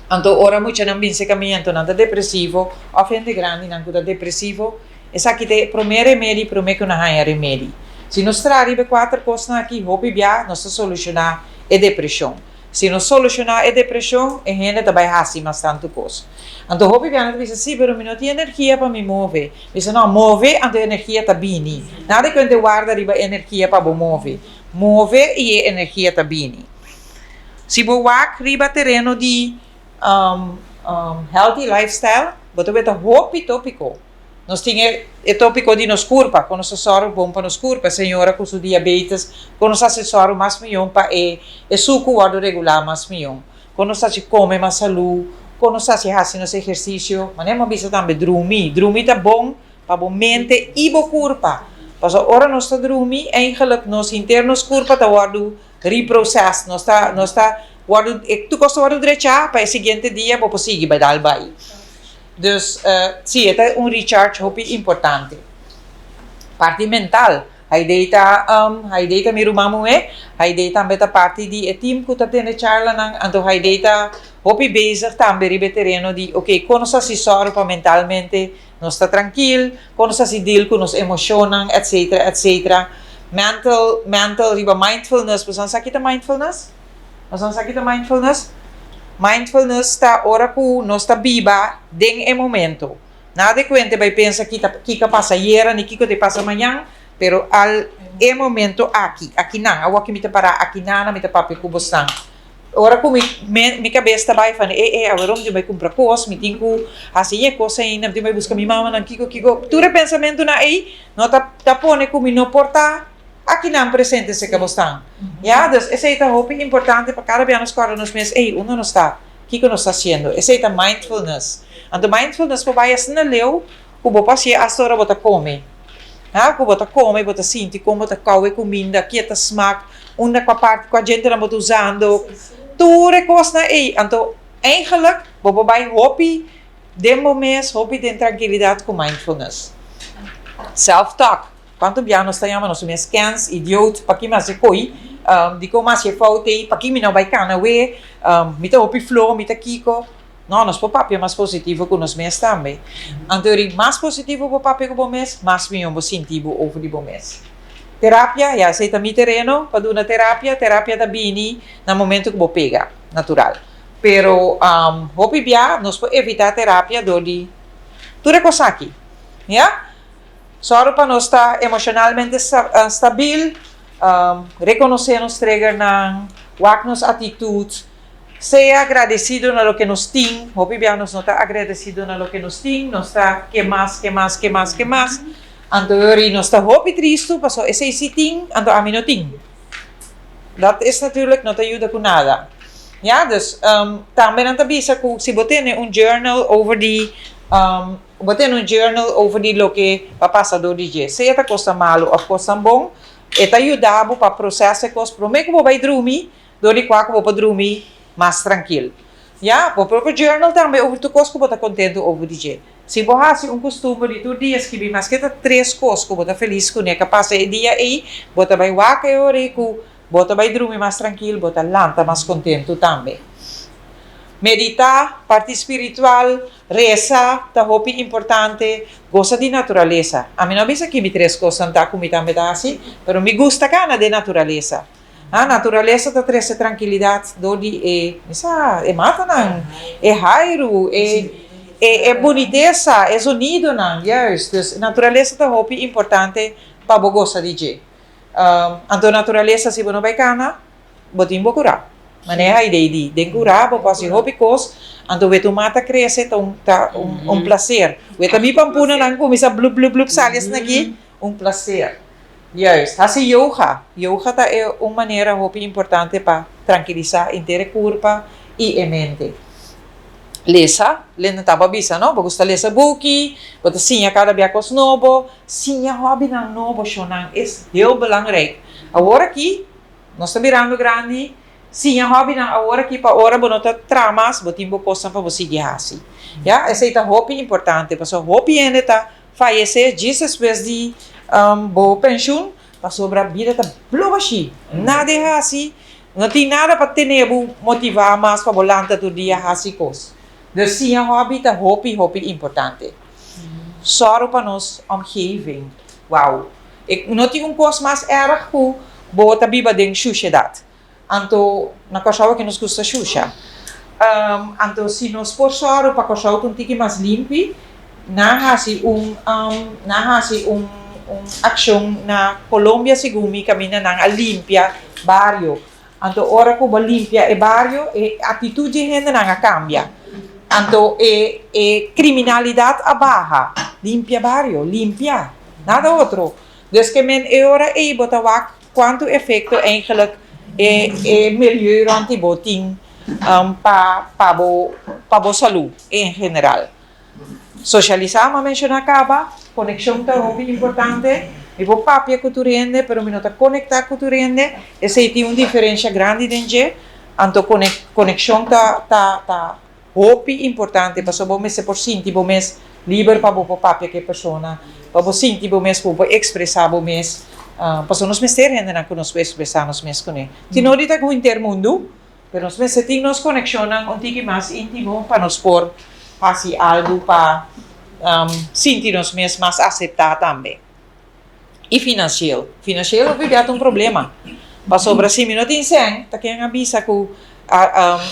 anto ora muchanan bin serka mi anto nan ta depresivo òf hende grandinan ku ta depresivo, Esaki ta e promé remedi promé ku nan haña remedi. Si nos traha riba e kuater kosnan aki hopi bia nos ta solushoná e depreshon. Si nos solushoná e depreshon e hende ta bai hasi mas tantu kos. Anto hopi bia nan ta bisa, sí, pero mi no tin energia pa mi move. Mi bisa, no, move anto e energia ta bini. Nada ku hende warda riba e energia pa bo move. Move i e energia ta bini. Si bo wak riba tereno di healthy lifestyle bo ta weta hopi tópiko. Nos tin e e tópiko di nos kurpa, kon nos ta sòru bon pa nos kurpa, e señora ku su diabetes, kon nos ta hasi sòru mas mihó pa e e suku wòrdu regulá mas mihó, kon nos ta hasi kome mas salú, kon nos ta hasi hasi nos ehersisio, manera mi a bisa tambe drumi, drumi ta bon pa bo mente i bo kurpa. Pasobra ora nos ta drumi, eigenlijk nos henter nos kurpa ta wòrdu reprocessed, nos ta nos ta wòrdu e tur kos ta wòrdu drechá pa e siguiente dia bo por sigui bai dal bai. Dus si e ta un recharge hopi importante. Parti mental, Haidee ta Haidee ta mi ruman muhé, Haidee tambe ta parti di e team ku ta tene charlanan, anto Haidee ta hopi bezig tambe riba e tereno di oke kon nos hasi sòru pa mentalmente nos ta trankil, kon nos hasi deal ku nos emoshonnan etcetera etcetera. Mental mental riba mindfulness, boso nan sa ki ta mindfulness? Boso nan sa ki ta mindfulness? Mindfulness ta ora ku nos ta biba den e momento. Nada di kuente bai pensa ki ta kiko a pasa ayera ni kiko ta pasa mañan, pero al e momento aki, akinan, awor ki mi ta pará akinana mi ta papia ku bosnan. Ora ku mi mi kabes ta bai van e e awerom mi tin bai kumpra kos, mi tin ku hasi e kos ainda, mi tin bai buska mi mamanan kiko kiko, tur e pensamentunan ei no ta ta pone ku mi no por ta akinan presente serka bosnan. Ya, dus esei ta hopi importante pa kada bia nos kòrda nos mes, ey, unda nos ta? Kiko nos ta hasiendo? Esei ta mindfulness. Anto mindfulness por bai asina leu ku bo por hasié asta ora bo ta kome. Ha, ku bo ta kome, bo ta sinti kon bo ta kou e kuminda, ke ta smak, unda kua parti, kua djentenan bo ta usando. Tur e kosnan ei. Anto eigenlijk bo por bai hopi den bo mes, hopi den trankilidat ku mindfulness. Self talk. Kuantu bia nos ta yama nos mes kens, idioot, paki mi hasi koi, dikon mi hasi e fout ei, paki mi no bai kana awe, mi ta hopi flo, mi ta kiko. No, nos por papia mas positivo ku nos mes tambe. Anto eri mas positivo bo papia ku bo mes, mas mihó bo sinti bo over di bo mes. Terapia, ya esei ta mi tereno pa duna terapia, terapia ta bini na momento ku bo pega, natural. Pero hopi bia nos por evitá terapia dor di tur e kos aki, ya. Sòru pa nos ta emoshonalmente stabil, rekonosé nos triggernan, wak nos atitut, sea agradesido na loke nos tin, hopi bia nos no ta agradesido na loke nos tin, nos ta ke mas, ke mas, ke mas, ke mas, anto yori nos ta hopi tristu pasobra esei si tin, anto ami no tin. Dat is natuurlijk no ta yuda ku nada. Ya, dus tambe nan ta bisa ku si bo tene un journal over di Bo tene un journal over di loke bo a pasa dor di dje. Sea ta kosnan malu òf kosnan bon, e ta yuda bo pa prosesa e kos promé ku bo bai drumi, dor di kua ku bo por drumi mas trankil. Ya, bo propio journal tambe over tur kos ku bo ta kontentu over di dje. Si bo hasi un kustumber di tur dia skibi maske ta tres kos ku bo ta felis kuné ka pasa e dia ei, bo ta bai wak e ora ei ku bo ta bai drumi mas trankil, bo ta lanta mas kontentu tambe. Meditá, parti spiritual, Resa ta hopi importante, gosa di naturalesa. Ami no a bisa ki mi tres kosnan ta ku mi tambe ta hasi, pero mi gusta kana den naturalesa. Ha, naturalesa ta trese trankilidat dor di e, mi sa, e matanan, e hairu, e e e bunitesa, e zonidonan, juist. Dus naturalesa ta hopi importante pa bo gosa di dje. Anto naturalesa si bo no bai kana, Bo tin bo kurá. Manera idei di den kurá bo por hasi hopi kos, anto wet un mata krese ta un ta un plaser. Wet a mi pampunanan kuminsá blup blup blup sali asina aki, un plaser. Juist. Hasi yoga. Yoga ta e un manera hopi importante pa trankilisá henter e kurpa i e mente. Lesa, Lenda tabata bisa no, bo gusta lesa buki, bo ta siña kada bia kos nobo, siña hòbinan nobo shonnan es heel belangrijk. Awor aki Nos ta birando grandi, siña hòbinan awor aki pa ora bo no ta traha mas, bo tin bo kosnan pa bo sigui hasi. Ya, esei ta hopi importante pasobra hopi hende ta fayesé djis despues di bo penshun pasobra bida ta blo bashí. Nada e hasi, no tin nada pa tene bo motivá mas pa bo lanta tur dia hasi kos. Dus siña hòbi ta hopi hopi importante. Sòru pa nos omgeving. Wou. E no tin un kos mas erg ku bo ta biba den shushedat. Anto na Kòrsou aki nos gusta shusha. Anto si nos por sòru pa Kòrsou ta un tiki mas limpi, nan hasi un nan hasi un un akshon na Colombia segun mi kaminda nan a limpia bario. Anto ora ku bo limpia e bario e aktitut di e hendenan a kambia. Anto e e kriminalidat a baha. Limpia bario, limpia. Nada otro. Dus ke men e ora ei bo ta wak kuantu efekto eigenlijk e e milieu rònt di bo tin pa pa bo pa bo salú en general. Sosialisá, m'a menshoná kaba, konekshon ta hopi importante. Mi por papia ku tur hende, pero mi no ta konektá ku tur hende. Esei tin un diferensha grandi den dje. Anto konekshon ta ta ta hopi importante pasobra bo mester por sinti bo mes liber pa bo por papia ku e persona, pa bo sinti bo mes ku bo por ekspresá bo mes. Pasobra nos mester hendenan ku nos por ekspresá nos mes kuné. Si no di ta ku henter mundu, pero nos mester tin nos konekshonnan un tiki mas íntimo pa nos por hasi algu pa sinti nos mes mas aseptá tambe. I finansiel. Finansiel hopi bia ta un problema. Pasobra si mi no tin sèn, ta ken a bisa ku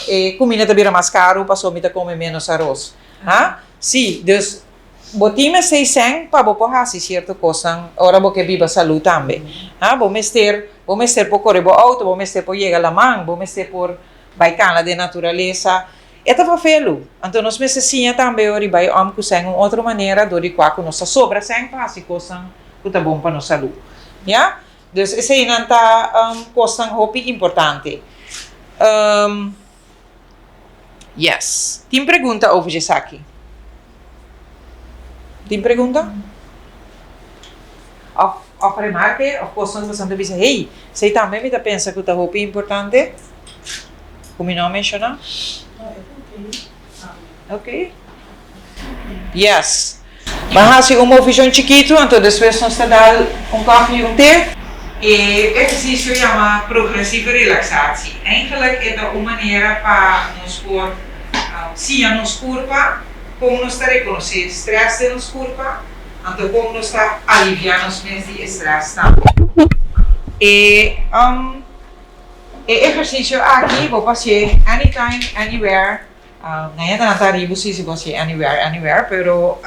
e kuminda ta bira mas karu pasobra mi ta kome ménos aros. Ha? Sí, dus bo tin mester sèn pa bo por hasi sierto kosnan ora bo ke biba salú tambe. Ha? Bo mester, bo mester por kore bo outo, bo mester por yega laman, bo mester por bai kana den naturalesa. E ta fafelu. Anto nos mester siña tambe ora di bai om ku sèn un otro manera dor di kua ku nos ta sobra sèn pa hasi kosnan ku ta bon pa nos salú. Ya? Dus eseinan ta kosnan hopi importante. Yes. Tin pregunta over esaki? Tin pregunta? Of of remarke of kosnan ku boso ta bisa, hey, esei tambe mi ta pensa ku ta hopi importante ku mi no a menshoná? Ok. Yes. Ban hasi un movishon chikitu, anto despues nos ta dal un kòfi i un te. E ehersisio yama progresieve relaxatie. Eigenlijk e ta un manera pa nos por siña nos kurpa kon nos ta rekonosé strès den nos kurpa, anto kon nos ta aliviá nos mes di e strès tambe. E e ehersisio aki bo por hasié anytime, anywhere. Nan ya ta ribu si si bo hasié anywhere, anywhere, pero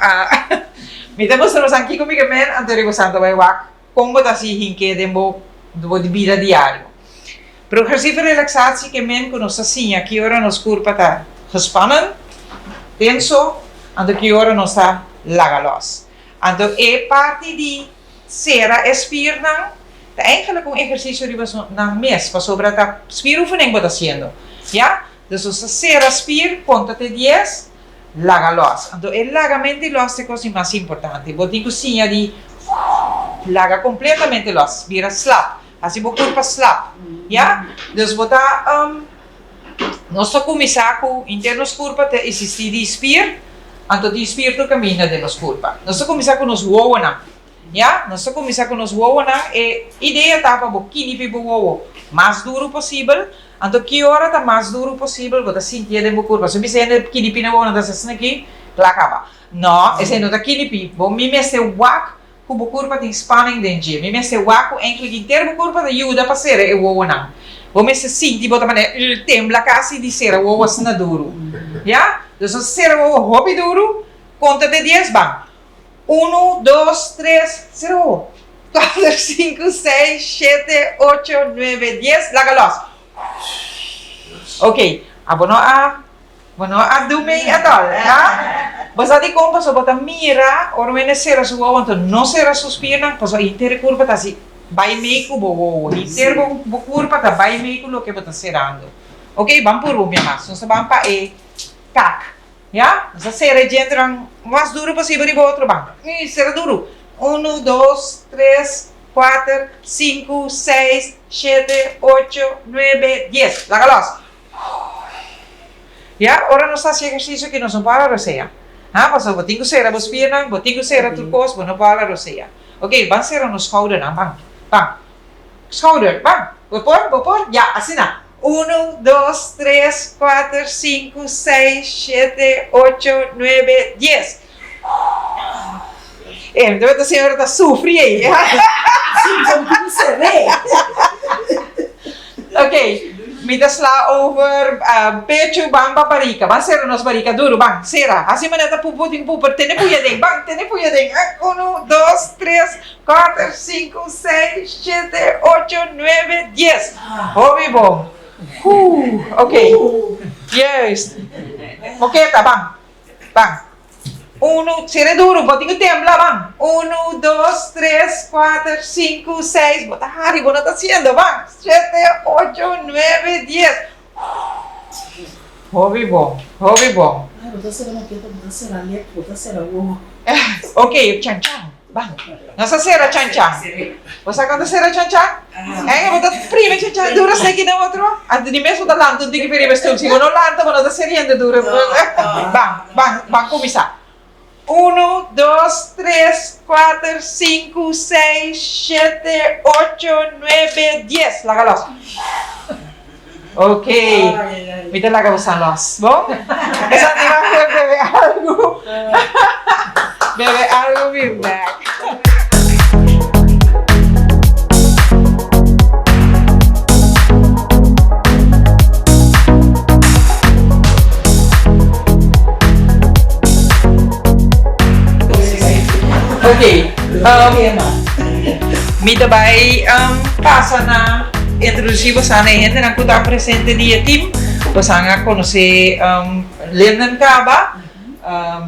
mi ta mustra boso kiko mi ke men, anto riba boso ta bai wak kon bo ta hasi hink'é den bo bo bida diario. Progresieve relaxatie ke men ku nos ta siña ki ora nos kurpa ta gespannen, tenso, anto ki ora nos ta laga lòs. Anto e parti di sera e spiernan ta eigenlijk un ehersisio riba nan mes, pasobra ta spieroefening bo ta hasiendo, ya. Dus nos ta sera spier, konta te dies, laga lòs. Anto e lagamentu di lòs ta e kos di mas importante. Bo tin ku siña di laga kompletamente lòs, bira slap, hasi bo kurpa slap, ya. Dus bo ta, nos ta kuminsá ku henter nos kurpa ta eksistí di spier, anto tin spier tur kaminda den nos kurpa. Nos ta kuminsá ku nos wowonan. Ya, nos ta kuminsá ku nos wowonan. E idea ta pa bo kinipi bo wowo mas duru posibel. Anto ki ora ta mas duru posibel bo ta sintié den bo kurpa. Si bo bisa hende kinipi nan wowonan ta hasi asina aki, kla kaba. No, esei no ta kinipi. Bo mi mester wak ku bo kurpa tin spanning den dje. Mi mester wak ku enkele henter bo kurpa ta yuda pa sera e wowonan. Bo mester sinti bo ta manera tembla kasi di sera wowo asina duru. Ya, dus nos sera wowo hopi duru, konta te dies, ban. Unu, dos, tres, sero, kuater, sinku, seis, shete, ocho, nuebe, dies, laga los. Ok, abo no a, bo no a du mei atòl, ha? Bo sa dikon? Pasobra bo ta mira ora un hende sera su wowo, anto no sera su spiernan, pasobra henter e kurpa ta hasi bai mei ku bo wowo, henter bo bo kurpa ta bai mei ku loke bo ta serando. Ok, ban purba un bia mas, nos ta ban pa e kak. Ya, nos a sera e djentenan mas duru posibel riba otro ban. I sera duru. Unu, dos, tres, kuater, sinku, seis, shete, ocho, nuebe, dies. Laga los. Ya, ora nos ta hasi ehersisio aki nos no por hala rosea. Ha, pasobra bo tin ku sera bo spiernan, bo tin ku sera tur kos, bo no por hala rosea. Oke, ban sera nos skoudernan, ban, ban. Schouder, ban! Bo por? Bo por? Ya, asina. Unu, dos, tres, kuater, sinku, seis, shete, ocho, nuebe, dies. E, mi ta weta señora ta sufri ei. Ok, mi ta sla over pechu, ban pa barika. Ban sera nos barika duru, ban, sera. Hasi manera ta pupu, tin pupu, tene puya den, ban, tene puya den. Unu, dos, tres. Kuater, sinku, seis, shete, ocho, nuebe, dies. Hopi bon. Huu, ok. Juist. Moketa, ban. Ban. Unu, sere duru, bo tin ku tembla, ban. Unu, dos, tres, kuater, sinku, seis, bo ta hari, bo no ta hasiendo, ban. Shete, ocho, nuebe, dies. Hopi bon, hopi bon. Bo ta sera moketa, bo ta sera lep, bo ta sera wowo. Ok, chan chan. Ban. Nos a sera chanchan. Bo sa kon ta sera chanchan? Ei, bo ta primi chanchan duro esaki den otro. Anto di mes bo ta lanta un tiki pa riba stoel. Si bo no lanta bo no ta seriendo duro. Ban, ban, ban kuminsá. Uno, dos, tres, kuater, sinku, seis, shete, ocho, nuebe, dies. Laga los. Ok, mi ta laga bosan los, bon? Bosan tin mag por bebe algu. Bebe algu bin bek. Ok, mi ta bai pasa na introduci bosan na e hendenan ku ta presente di e team. Bosan a konosé Linden kaba.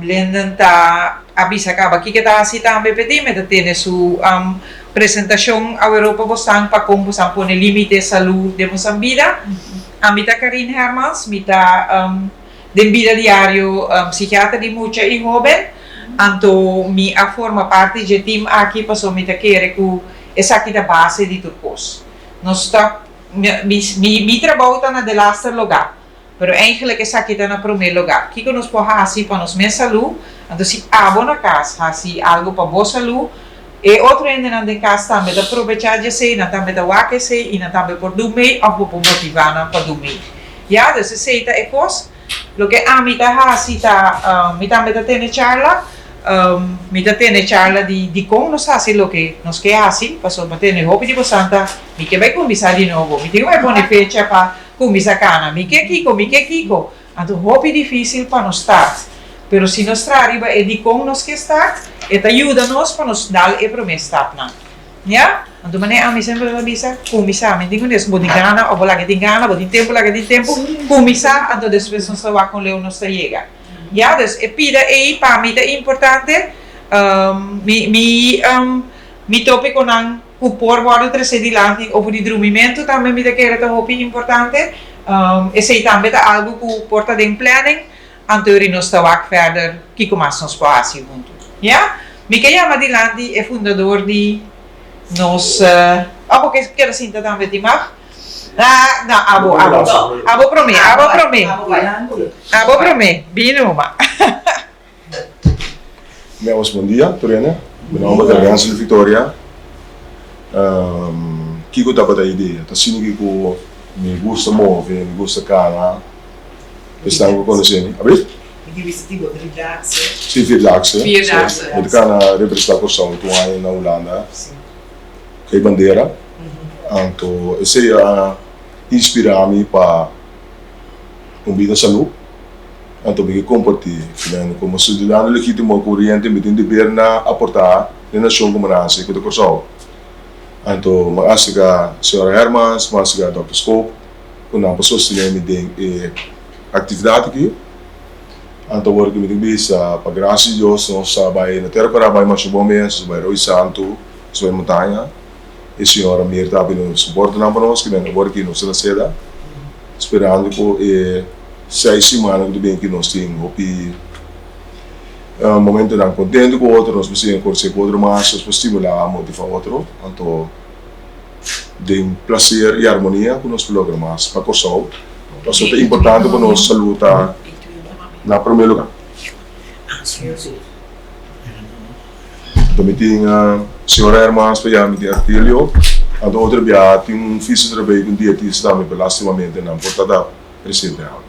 Linden ta a bisa kaba kiko e ta hasi tambe p'e team. E ta tene su presentashon awe pa bosan pa kon bosan pone limite salú den bosan bida. Ami ta Karine Hermans, mi ta den bida diario psikiater di mucha i hoben, anto mi a forma parti dje team aki pasobra mi ta kere ku esaki ta base di tur kos. Nos ta, mi mi trabou ta na delaster lugá, pero eigenlijk esaki ta na promé lugá. Kiko nos por hasi pa nos mes salú? Anto si abo na kas hasi algu pa bo salú, E otro hendenan den kas tambe ta probechá di esei, nan tambe ta wak esei i nan tambe por dun mei òf bo por motivá nan pa dun mei. Ya, dus esei ta e kos. Loke ami ta hasi ta, mi tambe ta tene charla, mi ta tene charla di dikon nos hasi loke nos ke hasi, pasobra mi tene hopi di bosan ta, mi ke bai kuminsá di nobo, mi tin ku bai pone fecha pa kuminsá kana, mi ke kiko, mi ke kiko. Anto hopi difísil pa nos start. Pero si nos traha riba e dikon nos ke start, e ta yuda nos pa nos dal e promé stapnan. Ya? Anto manera ami semper ta bisa, kuminsá. Mi tin ku des bo tin gana òf bo laga tin gana, bo tin tempu laga tin tempu, kuminsá anto despues nos ta wak kon leu nos ta yega. Ya? Dus e pida ei pa mi ta importante. Mi mi mi tópikonan ku por wòrdu tresé dilanti over di drumimentu tambe mi ta kere ta hopi importante. Esei tambe ta algu ku por ta den planning, anto yori nos ta wak verder kiko mas nos por hasi huntu. Ya? Mi ke yama dilanti e fundador di nos, oh bo ke keda sinta tambe tin mag? Ah, no, abo, abo. Abo prome, abo prome. Abo prome, bini numa. Meus bon dia tur hende. Mi nomber ta Renzel Victoria. Kiko tabata e idea? Ta asina ki ku mi gusta move, mi gusta kana. Esnan ku konosé mi. Abri? Si, Vierdaagse. Mi ta kana representá Kòrsou tur aña na Hulanda ku e bandera. Anto esei a inspirá mi pa un bida salú. Anto mi ke kompartí ku nan komo siudadano legítimo kuriente mi tin deber na aportá den nashon ku mi nase ku ta Kòrsou. Anto mi a aserká señora Hermans, mi a aserká dòkter Schoop ku nan por sostené mi den e aktividat aki. Anto awor ku mi tin bisa pa grasia di Dios nos a bai na Tera Kòrá bai masha bon mes, nos a bai Rooi Santu, nos a bai montaña. E señora Mirta a bini soporte nan pa nos, kimen awor aki nos ta na seda sperando ku e seis simannan ku ta bin aki nos tin hopi momentonan kontento ku otro, nos por siña konosé ku otro mas, nos por stimulá, motivá otro, anto den plaser i armonia ku nos por logra mas pa Kòrsou, pasobra ta importante pa nos salú ta na promé lugá. Anto mi tin señora Hermans pa ya, mi tin Artilio, anto otro bia tin un fisioterapeuta i un dietista tambe, pero lastimamente nan por ta ta presente awe.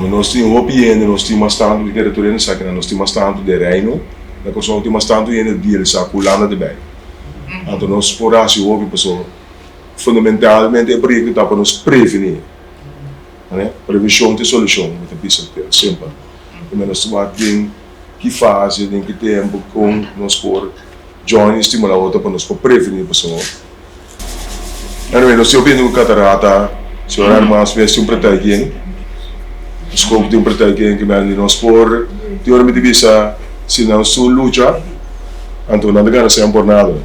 Nos tin hopi hende, nos tin mas tantu di kere tur hende sa kinan, nos tin mas tantu den Reino, na Kòrsou tin mas tantu hende dialisá ku Hulanda ta bai. Anto nos por hasi hopi pasobra fundamentalmente e proyekto ta pa nos prevení. Prevenshon ta e solushon, mi ta bisa semper. Pasobra nos ta wak den ki fase, den ki tempu, kon nos por join i stimulá otro pa nos por prevení pasobra. Anyway, nos tin hopi hende ku katarata, señor Hermans mes tin un pretèkien, Scope tin un pretèkien ki men di nos por tin ora mi ta bisa si nan su lucha anto nan ta gana sèn por nada.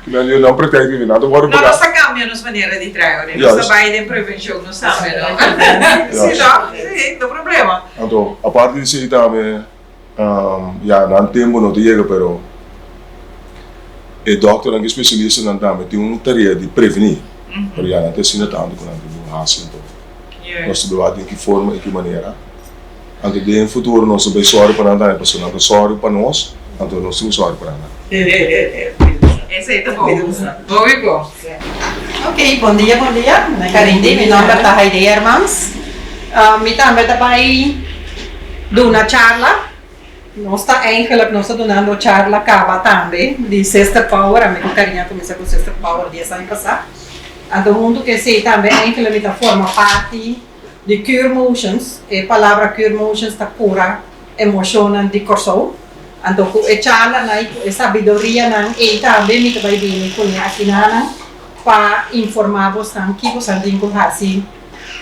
Ki men di nan pretèkien nan ta wòrdu No, pagá. nos ta kambia nos manera di traha, ora nos ta bai den prevenshon nos tambe, no? Si, no? Si, no problema. Anto, aparte di esei tambe. Ya nan tempu no ta yega pero e dokternan ku e spesialistanan tambe tin un tarea di prevení pero ya nan ta asina tantu ku nan tin ku hasi anto nos ta wak den ki forma i ki manera anto den futuro nos ta bai sòru pa nan tambe pasobra nan ta sòru pa nos anto nos tin ku sòru pa nan tambe. Esei ta bon. Hopi bon. Ok, bon dia, bon dia. Carindi, mi nomber ta Haidee Hermans. Mi tambe ta bai duna charla. Nos ta eigenlijk, nos ta dunando charla caba tambe di Sister Power. Ami cu Carina a cuminsa cu Sister Power dies aña pasa. Anto hunto cu esey tambe eigenlijk mi ta forma parti di Cure Motions. E palabra Cure Motions ta cura emocionnan di Corsou. Anto cu e charlanan y cu e sabidorianan ey tambe mi ta bay bini cune akinanan pa informa bosnan ki bosan tin cu haci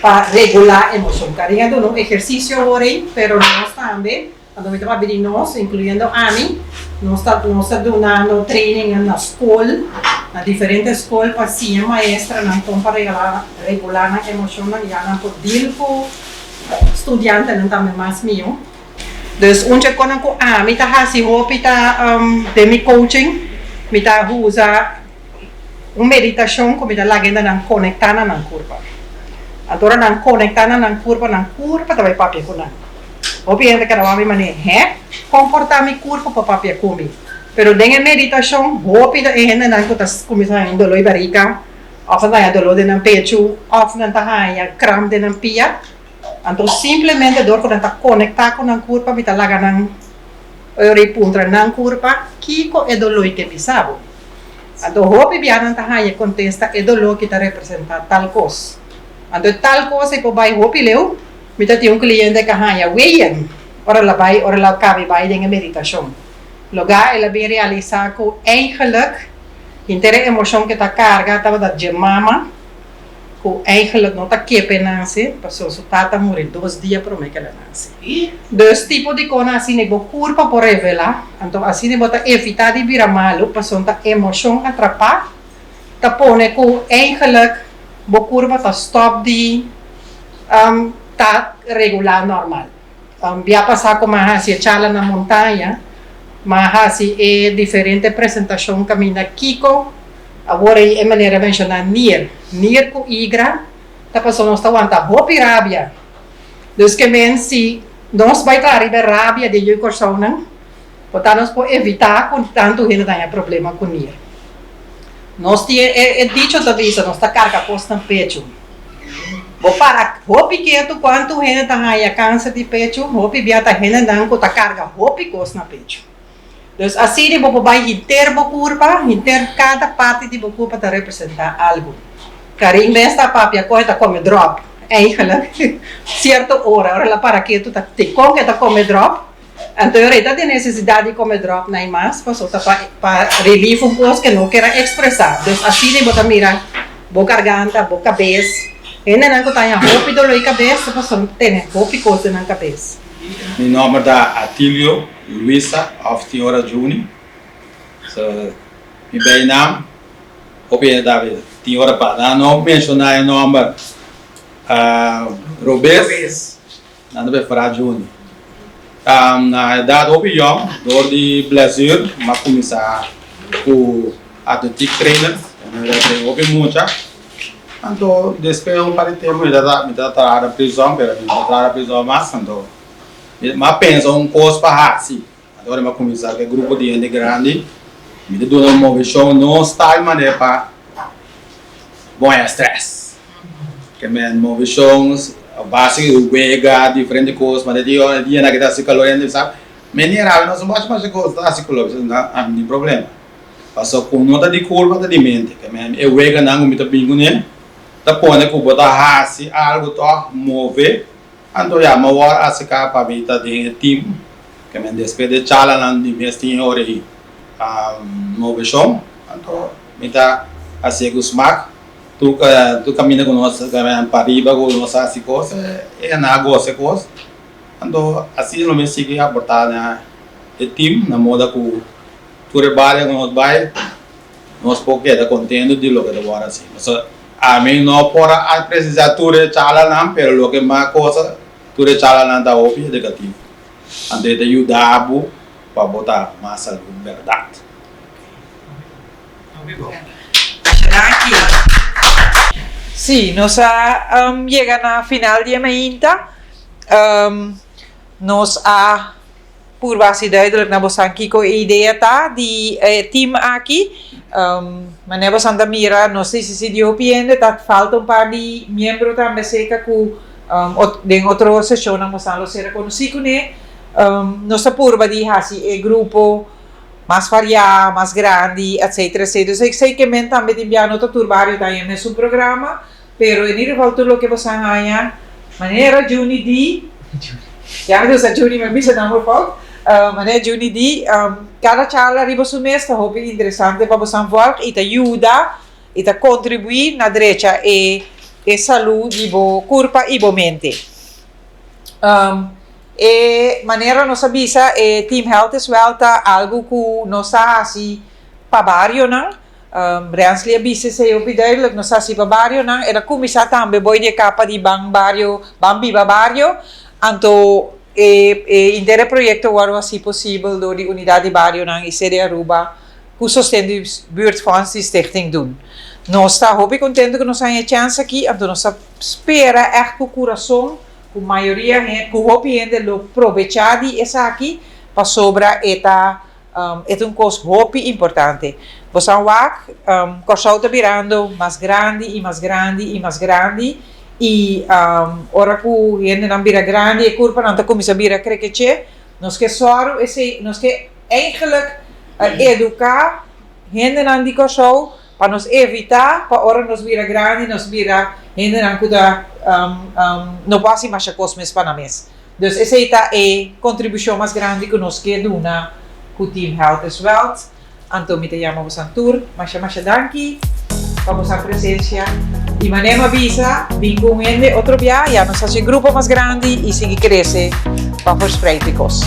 pa regulá emoshon. Karin a duna un ehersisio awor ei, pero nos tambe, anto mi ta papia di nos, inkluyendo ami, nos ta nos ta dunando trainingan na skol, na diferente skol pa siña maestranan kon pa regalá regulá nan emoshonnan ya nan por deal ku studiantenan tambe mas mihó. Dus un dje konan ku ami ta hasi hopi ta den mi coaching, mi ta usa un meditashon ku mi ta laga hende nan konektá na nan kurpa. Anto ora nan konektá na nan kurpa, nan kurpa ta bai papia ku nan. Hopi hende ta keda wak mi manera, Hè? Kon por ta mi kurpa por papia ku mi? Pero den e meditashon, hopi ta e hendenan ku ta kuminsá haña un doló di barika, òf nan ta haña doló den nan pechu, òf nan ta haña kramp den nan pia. Anto simplemente dor ku nan ta konektá ku nan kurpa, mi ta laga nan ora i puntra nan kurpa, Kiko e doló i ke bisa bo? Anto hopi bia nan ta haña e kontesta e doló ki ta representá tal kos. Anto e tal kos ei por bai hopi leu. Mi ta tin un kliente ku a haña weyen ora el a bai ora el a kabi bai den e meditashon. Logá el a bin realisá ku eigenlik henter e emoshon ku e ta karga tabata dje mama. Ku eigenlijk no ta ke p'e nase, pasobra su tata muri dos dia promé ku el a nase. Dus tipo di kona asina bo kurpa por revelá, anto asina bo ta evitá di bira malu, pasobra ta emoshon atrapá ta pone ku eigenlijk bo kurpa ta stòp di ta regulá nòrmal. Bia pasá ku mi a hasi e charla na montaña, mi a hasi e diferente presentashon kaminda kiko Awor ei e manera menshoná nier. Nier ku igra ta pasobra nos ta wanta hopi rabia. Dus ke men si nos bai ta riba e rabia di e yu Kòrsounan, por ta nos por evitá ku tantu hende ta haña problema ku nier. Nos tin e e dicho ta bisa nos ta karga kos na pechu. Bo para hopi ketu kuantu hende ta haña kanser di pechu, hopi bia ta hendenan ku ta karga hopi kos na pechu. Dus asina bo por bai henter bo kurpa, henter kada parti di bo kurpa ta representá algu. Karin mes ta papia kon e ta kome dròp, eigenlijk sierto ora, ora el a para ketu ta te kon e ta kome dròp, anto e ora e ta den nesesidat di kome dròp nai mas pasobra ta pa pa relief un kos ke no ker a ekspresá. Dus asina bo ta mira bo garganta, bo kabes, hendenan ku ta haña hopi doló di kabes ta pasobra tene hopi kos den nan kabes. Mi nòmber ta Atilio Luisa òf Señora Juni. So, mi bijnaam, hopi hende ta bisa Tiora pa nan no menshoná e nòmber robes, nan ta preferá Juni. Na edat hopi yòn, dor di blessure, mi a kuminsá ku atletiek trainer, mi a train hopi mucha. Anto despues un par di tempu mi ta mi ta traha na prizòn pero mi no ta traha na prizòn mas anto mi a pensa un kos pa hasi anto ora mi a kuminsá ku e grupo di hende grandi mi ta duna un moveshon no style manera pa bon e stress ke men moveshon a base di wega diferente kos manera di e dianan ke ta hasi kalor hende sa menier awe nos no por hasi masha kos ta hasi kalor a mi tin problema. Pasobra ku no ta di kurpa ta di mente. Ke men e weganan ku mi ta bin kuné ta pone ku bo ta hasi algu tòg move. Anto ya mi a wòrdu aserká pa mi ta den e tim. Ke men despues di e charlanan di mes tin e ora ei moveshon. Anto mi ta hasié ku smak. Tur tur kaminda ku nos pariba ku nos a hasi kos e nan a gosa e kos. Anto asina lo mi sigui aportá na e tim na moda ku. Tur e baria ku nos bai, nos por keda kontento di loke ta wòrdu hasi. Pasobra ami no por a presisá tur e chalanan, pero loke mas kosa, tur e chalanan ta hopi edukativo. Anto e ta yuda bo pa bo ta mas salú bèrdat. Masha danki. Sí, nos a yega na final di e mainta. Nos a purba hasi duidelijk na bosan kiko e idea ta di e team aki. Manera bosan ta mira nos ta insistí di hopi hende, ta falta un par di miembro tambe acerca ku den otro seshonnan bosan lo ser konosí kuné. Nos ta purba di hasi e grupo mas variá, mas grandi, etcetera, etcetera. Dus esei ke men tambe tin bia no ta tur bario ta haña mesun programa, pero en ieder geval tur loke boso a haña, manera Juni di, ya mi ta usa Juni mi a bisa nan por fout, manera Juni di, kada charla riba su mes ta hopi interesante pa boso volg i ta yuda i ta kontribuí na drecha e e salú di bo kurpa i bo mente. E manera nos a bisa e Team Health is Wealth ta algu ku nos ta hasi pa barionan. Rensley a bisa esei hopi duidelijk, nos ta hasi pa barionan. El a kuminsá tambe boi di e kapa di Ban Bario, Ban Biba Bario. Anto e e henter e proyekto wòrdu hasi posibel dor di Unidat di Barionan i Sede Aruba ku sosten di Buurtfonds di Stichting Doen. Nos ta hopi kontentu ku nos haña e chèns aki, anto nos ta spera ègt ku kurason ku mayoria hende, ku hopi hende lo probechá di esaki pasobra e ta e ta un kos hopi importante. Bo sa wak, Kòrsou ta birando mas grandi i mas grandi i mas grandi i ora ku hendenan bira grandi e kurpanan ta kuminsá bira krekeché. Nos ke sòru esei, nos ke eigenlik eduká hendenan di Kòrsou Pa nos evitá pa ora nos bira grandi nos bira hendenan ku ta no por hasi masha kos mes pa nan mes. Dus esei ta e kontribushon mas grandi ku nos ke duna ku Team Health is Wealth. Anto mi ta yama bosan tur masha masha danki pa bosan presensia. I manera mi a bisa, bin ku un hende otro bia, ya nos hasi e grupo mas grandi i sigui krese pa verspreid di kos.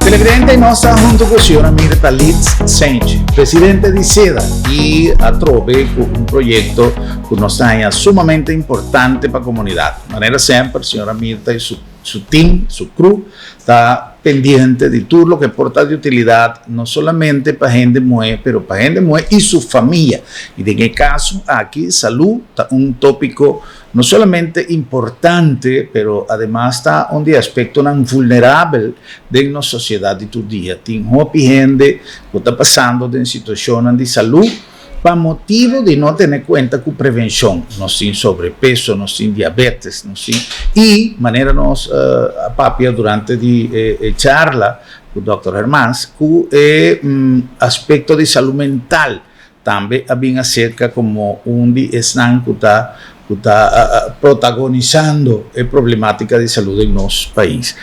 Televidente, nos ta hunto cu señora Mirta Litz Sench, presidente di seda y atrobe cu un proyecto cu nos ta haña sumamente importante pa comunidad. Manera semper, señora Mirta y su Su team, su crew, ta pendiente di tur loke por ta di utilidad no solamente pa hende muhé, pero pa hende muhé y su famia. Y den e caso aki, salud ta un topico no solamente importante, pero ademas ta un di e aspectonan vulnerabel den nos sociedad di tur dia. Tin hopi hende cu ta pasando den situacionnan di salud, Pa motibu di no tene kuenta ku prevenshon, nos tin sobrepeso, nos tin diabetes, nos tin i manera nos a papia durante di e charla ku dòkter Hermans ku e aspekto di salu mental tambe a bin aserka komo un di esnan ku ta ku ta protagonisando e problematika di salu den nos pais.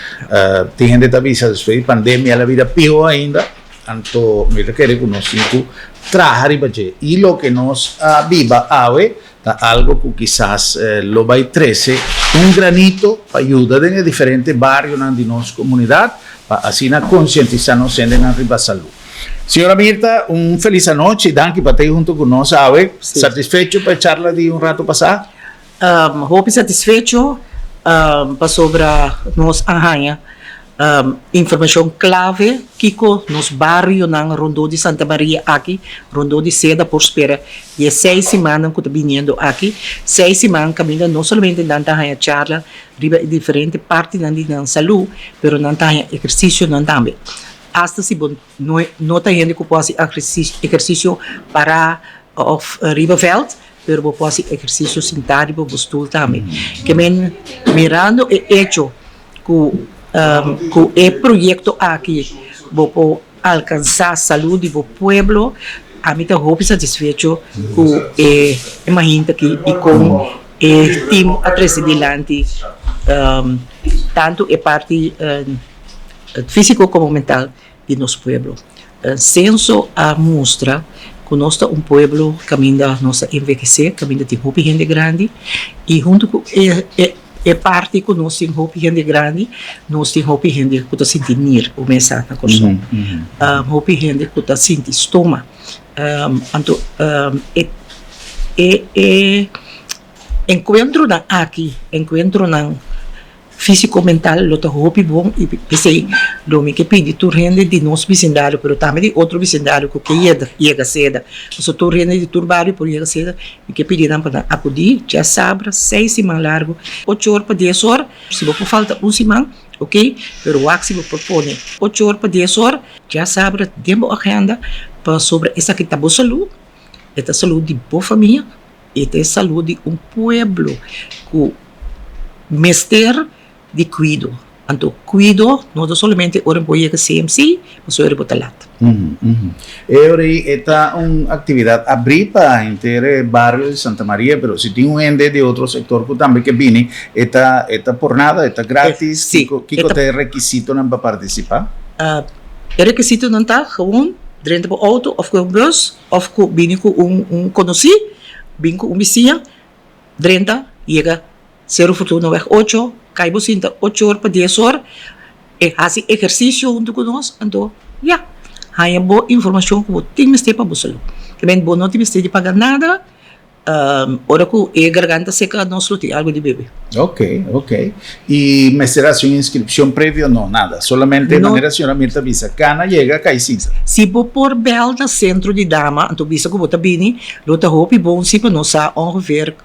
Tin hende ta bisa despues di pandemia el a bira pió ainda. Anto mi ta kere ku nos tin ku traha riba dje. I loke nos a biba awe ta algo ku kisas lo bai trese un granito pa yuda den e diferente barionan di nos komunidat pa asina konsientisá nos hendenan riba salú. Señora Mirta, un felis anochi. Danki pa ta ei huntu ku nos awe. Satisfecho pa e charla di un rato pasá? Hopi satisfecho pasobra nos a haña informashon klave kiko nos barionan rondó di Santa Maria aki, rondó di Seda por spera di e seis simannan ku ta biniendo aki. Seis siman kaminda no solamente nan ta haña charla riba e diferente partinan di nan salú, pero nan ta haña ehersisionan tambe. Asta si bo no ta hende ku por hasi ehersisio pará òf riba vèlt, Pero bo por hasi ehersisio sintá riba bo stul tambe. Ke men mirando e echo ku ku e proyekto aki bo por alkansá salú di bo pueblo, ami ta hopi satisfecho ku e mahinta aki i kon e tim a trese dilanti tantu e parti físiko komo mental di nos pueblo. Censo a mustra cu nos ta un pueblo caminda nos ta envehece, caminda tin hopi hende grandi y hunto cu e E parti ku nos tin hopi hende grandi, nos tin hopi hende ku ta sinti nir ku mesa na Kòrsou. Hopi hende ku ta sinti stoma. Anto e e e enkuentronan aki, enkuentronan físiko mental lo ta hopi bon i p'esei lo mi ke pidi tur hende di nos bisindario pero tambe di otro bisindario ku ke yega yega seda pasobra tur hende di tur bario por yega seda mi ke pidi nan pa nan akudí djasabra seis siman largu ocho or pa dies or si bo por falta un siman ok pero wak si bo por pone ocho or pa dies or djasabra den bo agenda pasobra esaki ta bo salú e ta salú di bo famia. E ta e salud di un pueblo ku mester di kuido. Anto kuido no ta solamente ora bo yega CMC, pasobra ora bo ta lat. E ora ei e ta un aktividat abrí pa henter e bario di Santa Maria, pero si tin un hende di otro sektor ku tambe ke bini, e ta e ta por nada, e ta gratis? Kiko kiko ta e rekisitonan pa partisipá? E rekisitonan ta gewoon drenta bo outo òf ku un bus. Of ku bini ku un un konosí, bin ku un bisiña, drenta, yega Seru Fortunaweg ocho, kai bo sinta ocho or pa dies or, e hasi ehersisio huntu ku nos, anto ya, haña bo informashon ku bo tin mester pa bo salú. Te bo no tin mester di paga nada. Ora ku e garganta seka nos lo tin algu di bebe. Ok, ok. I mester hasi un inskripshon previo? No, nada. Solamente No. manera señora Mirta bisa, kana yega kai sinsa. Si bo por bel na sentro di dama anto bisa ku bo ta bini, lo ta hopi bon si pa nos sa ongeveer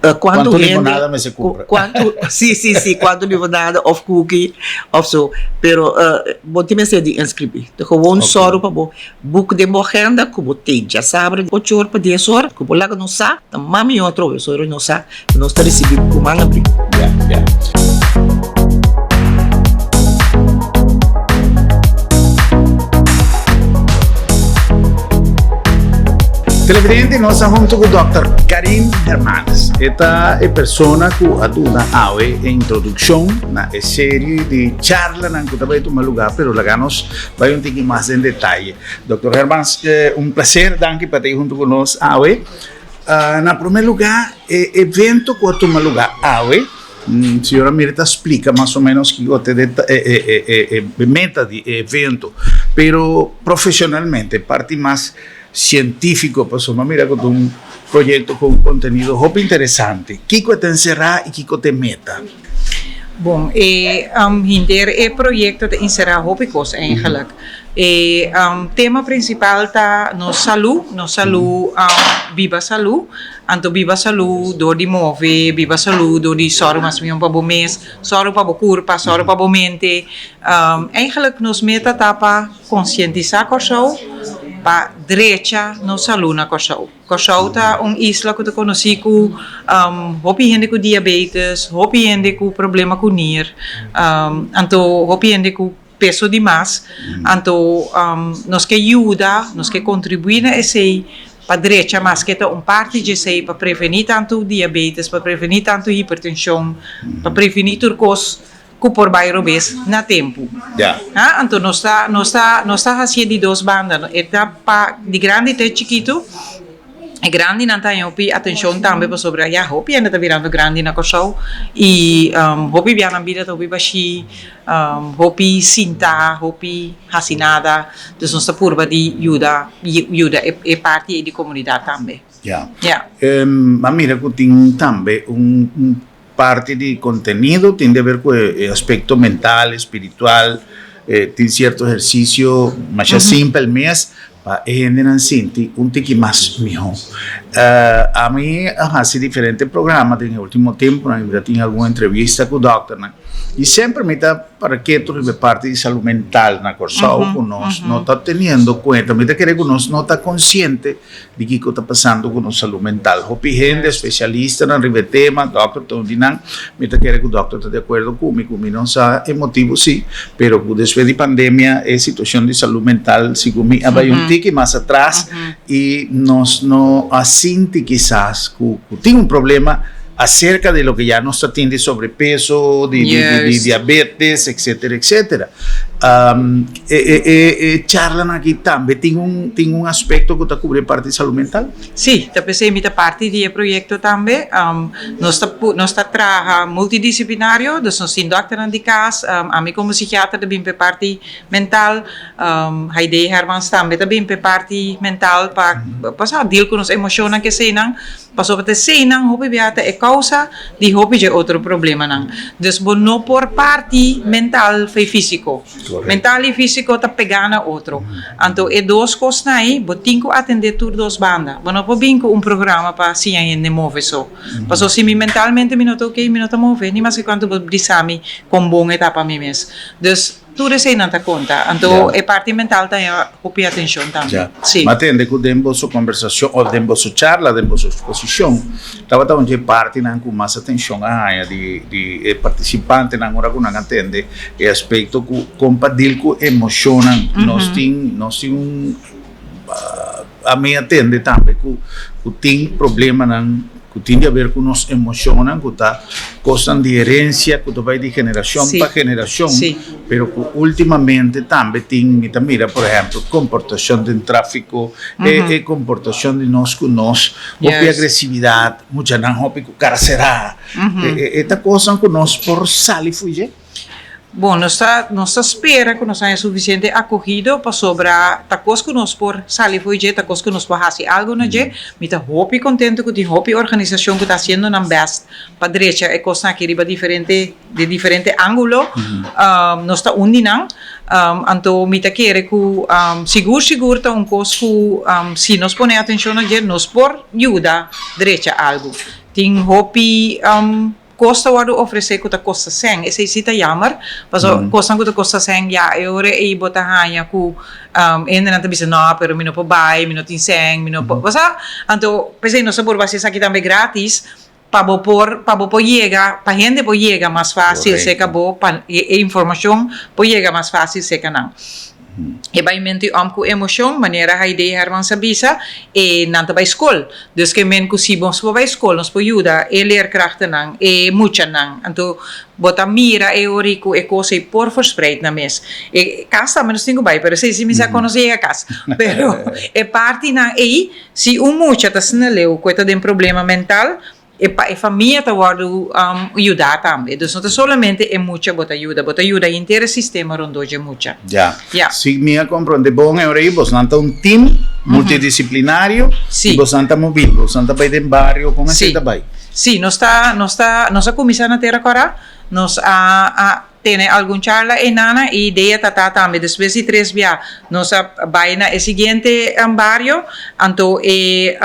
Cuanto Cuanto hende, limonada mester cumpra. Cuanto, si, si, si, cuanto limonada of cookie of so. Pero bo tin mester di inscribi. Ta gewoon Ok. sòru pa bo boek den bo agenda cu bo tin djasabra di ocho or pa dies or cu bo laga nos sa, ta mas mihó atrobe pasobra nos sa cu nos ta ricibi cu man abri. Ya, ya. Televidente, nos ta hunto cu Dòkter Karin Hermanes. E ta e persona cu a duna awe e introduccion na e serie di charlanan cu ta bay tuma lugar, pero laga nos bay un tiki mas den detaye. Dòkter Hermans, un placer, danki pa ta hunto cu nos awe. Na prome lugar, e evento cu a tuma lugar awe, Señora Mirta splica mas o menos kico ta e meta di e evento, pero profesionalmente, parti mas cientifico, pasobra mira cu ta un proyecto cu un contenido hopi interesante. Kico e ta encera y kico ta e meta? Bon, e henter e proyecto ta encera hopi cos eigenlijk. E tema principal ta nos salud, nos salud, biba salud. Anto biba salú dor di move, biba salú dor di sòru mas mihó pa bo mes, sòru pa bo kurpa, sòru pa bo mente. Eigenlijk nos meta ta pa konsientisá Kòrsou pa drecha nos salú na Kòrsou. Kòrsou ta un isla ku ta konosí ku hopi hende ku diabetes, hopi hende ku problema ku nir, anto hopi hende ku peso di mas, anto nos ke yuda, nos ke kontribuí na esei pa drecha maske ta un parti dje esei pa prevení tantu diabetes, pa prevení tantu hipertenshon, pa prevení tur kos ku por bai robes na tempu. Ha, anto nos ta nos ta nos ta hasié di dos banda, e ta pa di grandi te chikitu. E grandinan ta haña hopi atenshon tambe pasobra ya hopi hende ta birando grandi na Kòrsou i hopi bia nan bida ta hopi bashí, hopi sintá, hopi hasi nada. Dus nos ta purba di yuda yuda e parti ei di komunidat tambe. Ya. Ya. A mira ku tin tambe un parti di kontenido tin di haber ku e aspekto mental, espiritual, tin sierto ehersisio masha simpel mes pa e hendenan sinti un tiki mas mihó. Ami a hasi diferente programa den e último tempunan i mi ta tin algun entrevista ku dòkternan i semper mi ta para ketu riba e parti di salú mental na Kòrsou ku nos no ta teniendo kuenta. Mi ta kere ku nos no ta konsiente di kiko ta pasando ku nos salú mental. Hopi hende, spesialistanan riba e tema, dòkter ta un di nan. Mi ta kere ku dòkter ta di akuerdo ku mi, ku mi no sa e motibu si, pero ku despues di pandemia e situashon di salú mental sigun mi a bai un tiki mas atras i nos no a sinti kisas ku tin un problema. acerca di loke ya nos ta tin di sobrepeso, di di di diabetes, etcetera, etcetera. E e e e charlanan aki tambe tin un tin un aspecto cu ta cubri e parti di salud mental? Sí, ta p'esei mi ta parti di e proyecto tambe. Nos ta nos ta traha multidisciplinario, dus nos tin dokternan di cas, ami como psikiater ta bin p'e parti mental, Haidee Hermans tambe ta bin p'e parti mental pa pa sa deal cu nos emocionnan keseinan. Pasobra ta eseinan hopi bia ta e causa di hopi dje otro problemanan. Dus bo no por parti mental fei fisico. Mental y fisico ta pega na otro. Anto e dos cosnan ei bo tin cu atende tur dos banda. Bo no por bin cu un programa pa siña hende move so. Pasobra si mi mentalmente mi no ta ok mi no ta move ni maske cuanto bo bisa mi con bon e ta pa mi mes. Dus. Tur eseinan ta konta. Anto e parti mental ta haña hopi atenshon tambe. Ya. Sí. Ma tende ku den boso kombersashon òf den boso charla, den boso eksposishon, tabata un dje partinan ku mas atenshon a haña di di e partisipantenan ora ku nan a tende e aspekto ku kon pa dil ku emoshonnan. Nos tin nos tin un ami a tende tambe ku ku tin problemanan ku tin di haber ku nos emoshonnan ku ta kosnan di herensia ku ta bai di generashon pa generashon, pero ku ultimamente tambe tin, mi ta mira por ehèmpel komportashon den tráfiko, e komportashon di nos ku nos, hopi agresividat, muchanan hopi ku kara será, e ta kosnan ku nos por sali fo'i dje. Bon, nos ta nos ta spera ku nos haña sufisiente akohido pasobra ta kos ku nos por sali fo'i dje, ta kos ku nos por hasi algu na dje. Mi ta hopi kontentu ku tin hopi organisashon ku ta hasiendo nan bèst pa drecha e kosnan aki riba diferente di diferente ángulo. Nos ta un di nan. Anto mi ta kere ku sigur sigur ta un kos ku si nos pone atenshon na dje nos por yuda drecha algu. Tin hopi. Kos ta wòrdu ofresé ku ta kosta sèn, esei sí ta yammer, pasobra kosnan ku ta kosta sèn ya e ora ei bo ta haña ku hendenan ta bisa no, pero mi no por bai, mi no tin sèn, mi no por, bo sa? Anto p'esei nos ta por hasi esaki tambe gratis pa bo por pa bo por yega, pa hende por yega mas fásil serka bo, pa e informashon por yega mas fásil serka nan. E baimentu i òm ku emoshon, manera Haidee Hermans a bisa, e nan ta bai skol. Dus ke men ku si nos por bai skol nos por yuda e leerkrachtennan, e muchanan. Anto bo ta mira e ora ku e kos ei por verspreid nan mes. E kas tambe nos tin ku bai, pero esei si mi sa kon nos yega kas. Pero e partinan ei, si un mucha ta sneleu ku e ta den problema mental, E pa e famia ta wòrdu yudá tambe. Dus no ta solamente e mucha bo ta yuda, bo ta yuda henter e sistema rondó dje mucha. Ya. Ya. Si mi a komprondé bon e ora ei, bosnan ta un tim multidisiplinario Si. i bosnan ta mobil, bosnan ta bai den bario, kon esei Si. ta bai? Si, nos ta, nos ta, nos a kuminsá na Tera Kòrá, nos a a tene algun charla einana i idea ta ta tambe despues di tres bia nos a bai na e siguiente bario, anto e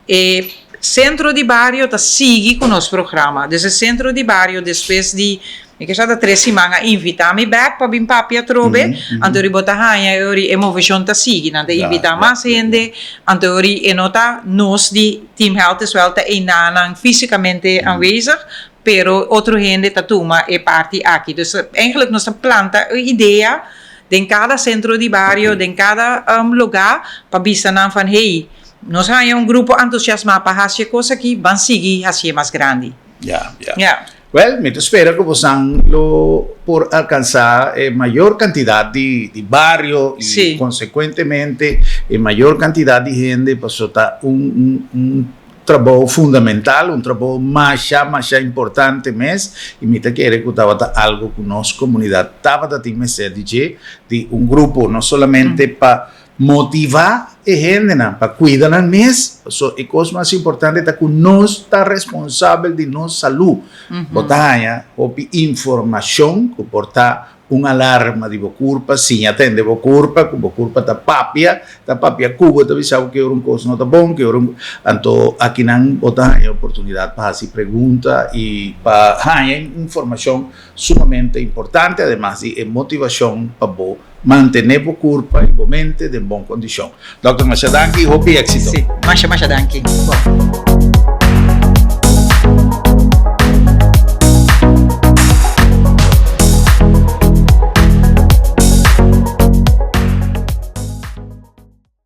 e Centro di bario ta sigui cu nos programa. Dus e centro di bario despues di mi ke sa ta tres siman a invita mi bek pa bin papia atrobe, anto ri bo ta haña e ori e movecion ta sigui. Nan ta invita mas hende, anto ori e no ta nos di Team Health is Wealth ta einanan fisicamente aanwezig, pero otro hende ta tuma e parti aki. Dus eigenlijk nos ta planta e idea den cada centro di bario, den cada lugar pa bisa nan van hey, Nos haña un grupo antusiasmá pa hasi e kos aki, ban sigui hasié mas grandi. Ya, ya. Ya. Wèl, mi ta spera ku bosan lo por alkansá e mayor kantidat di di bario i Sí. konsekuentemente e mayor kantidat di hende pasobra ta un un un trabou fundamental, un trabou masha masha importante mes i mi ta kere ku tabata algu ku nos komunidat tabata tin mester di dje, di un grupo no solamente pa Motivá e hendenan pa kuida nan mes, paso e kos mas importante ta ku nos ta responsabel di nos salú. Bo ta haña hopi informashon ku por ta un alarma di bo kurpa, siña tende bo kurpa, ku bo kurpa ta papia, ta papia ku bo, ta bisa bo ke ora un kos no ta bon, ke ora un. Anto akinan bo ta haña oportunidat pa hasi pregunta i pa haña informashon sumamente importante, ademas di e motivashon pa bo Mantené bo kurpa i bo mente den bon kondishon. Dòkter masha danki i hopi éksito. Sí, masha masha danki. Bon.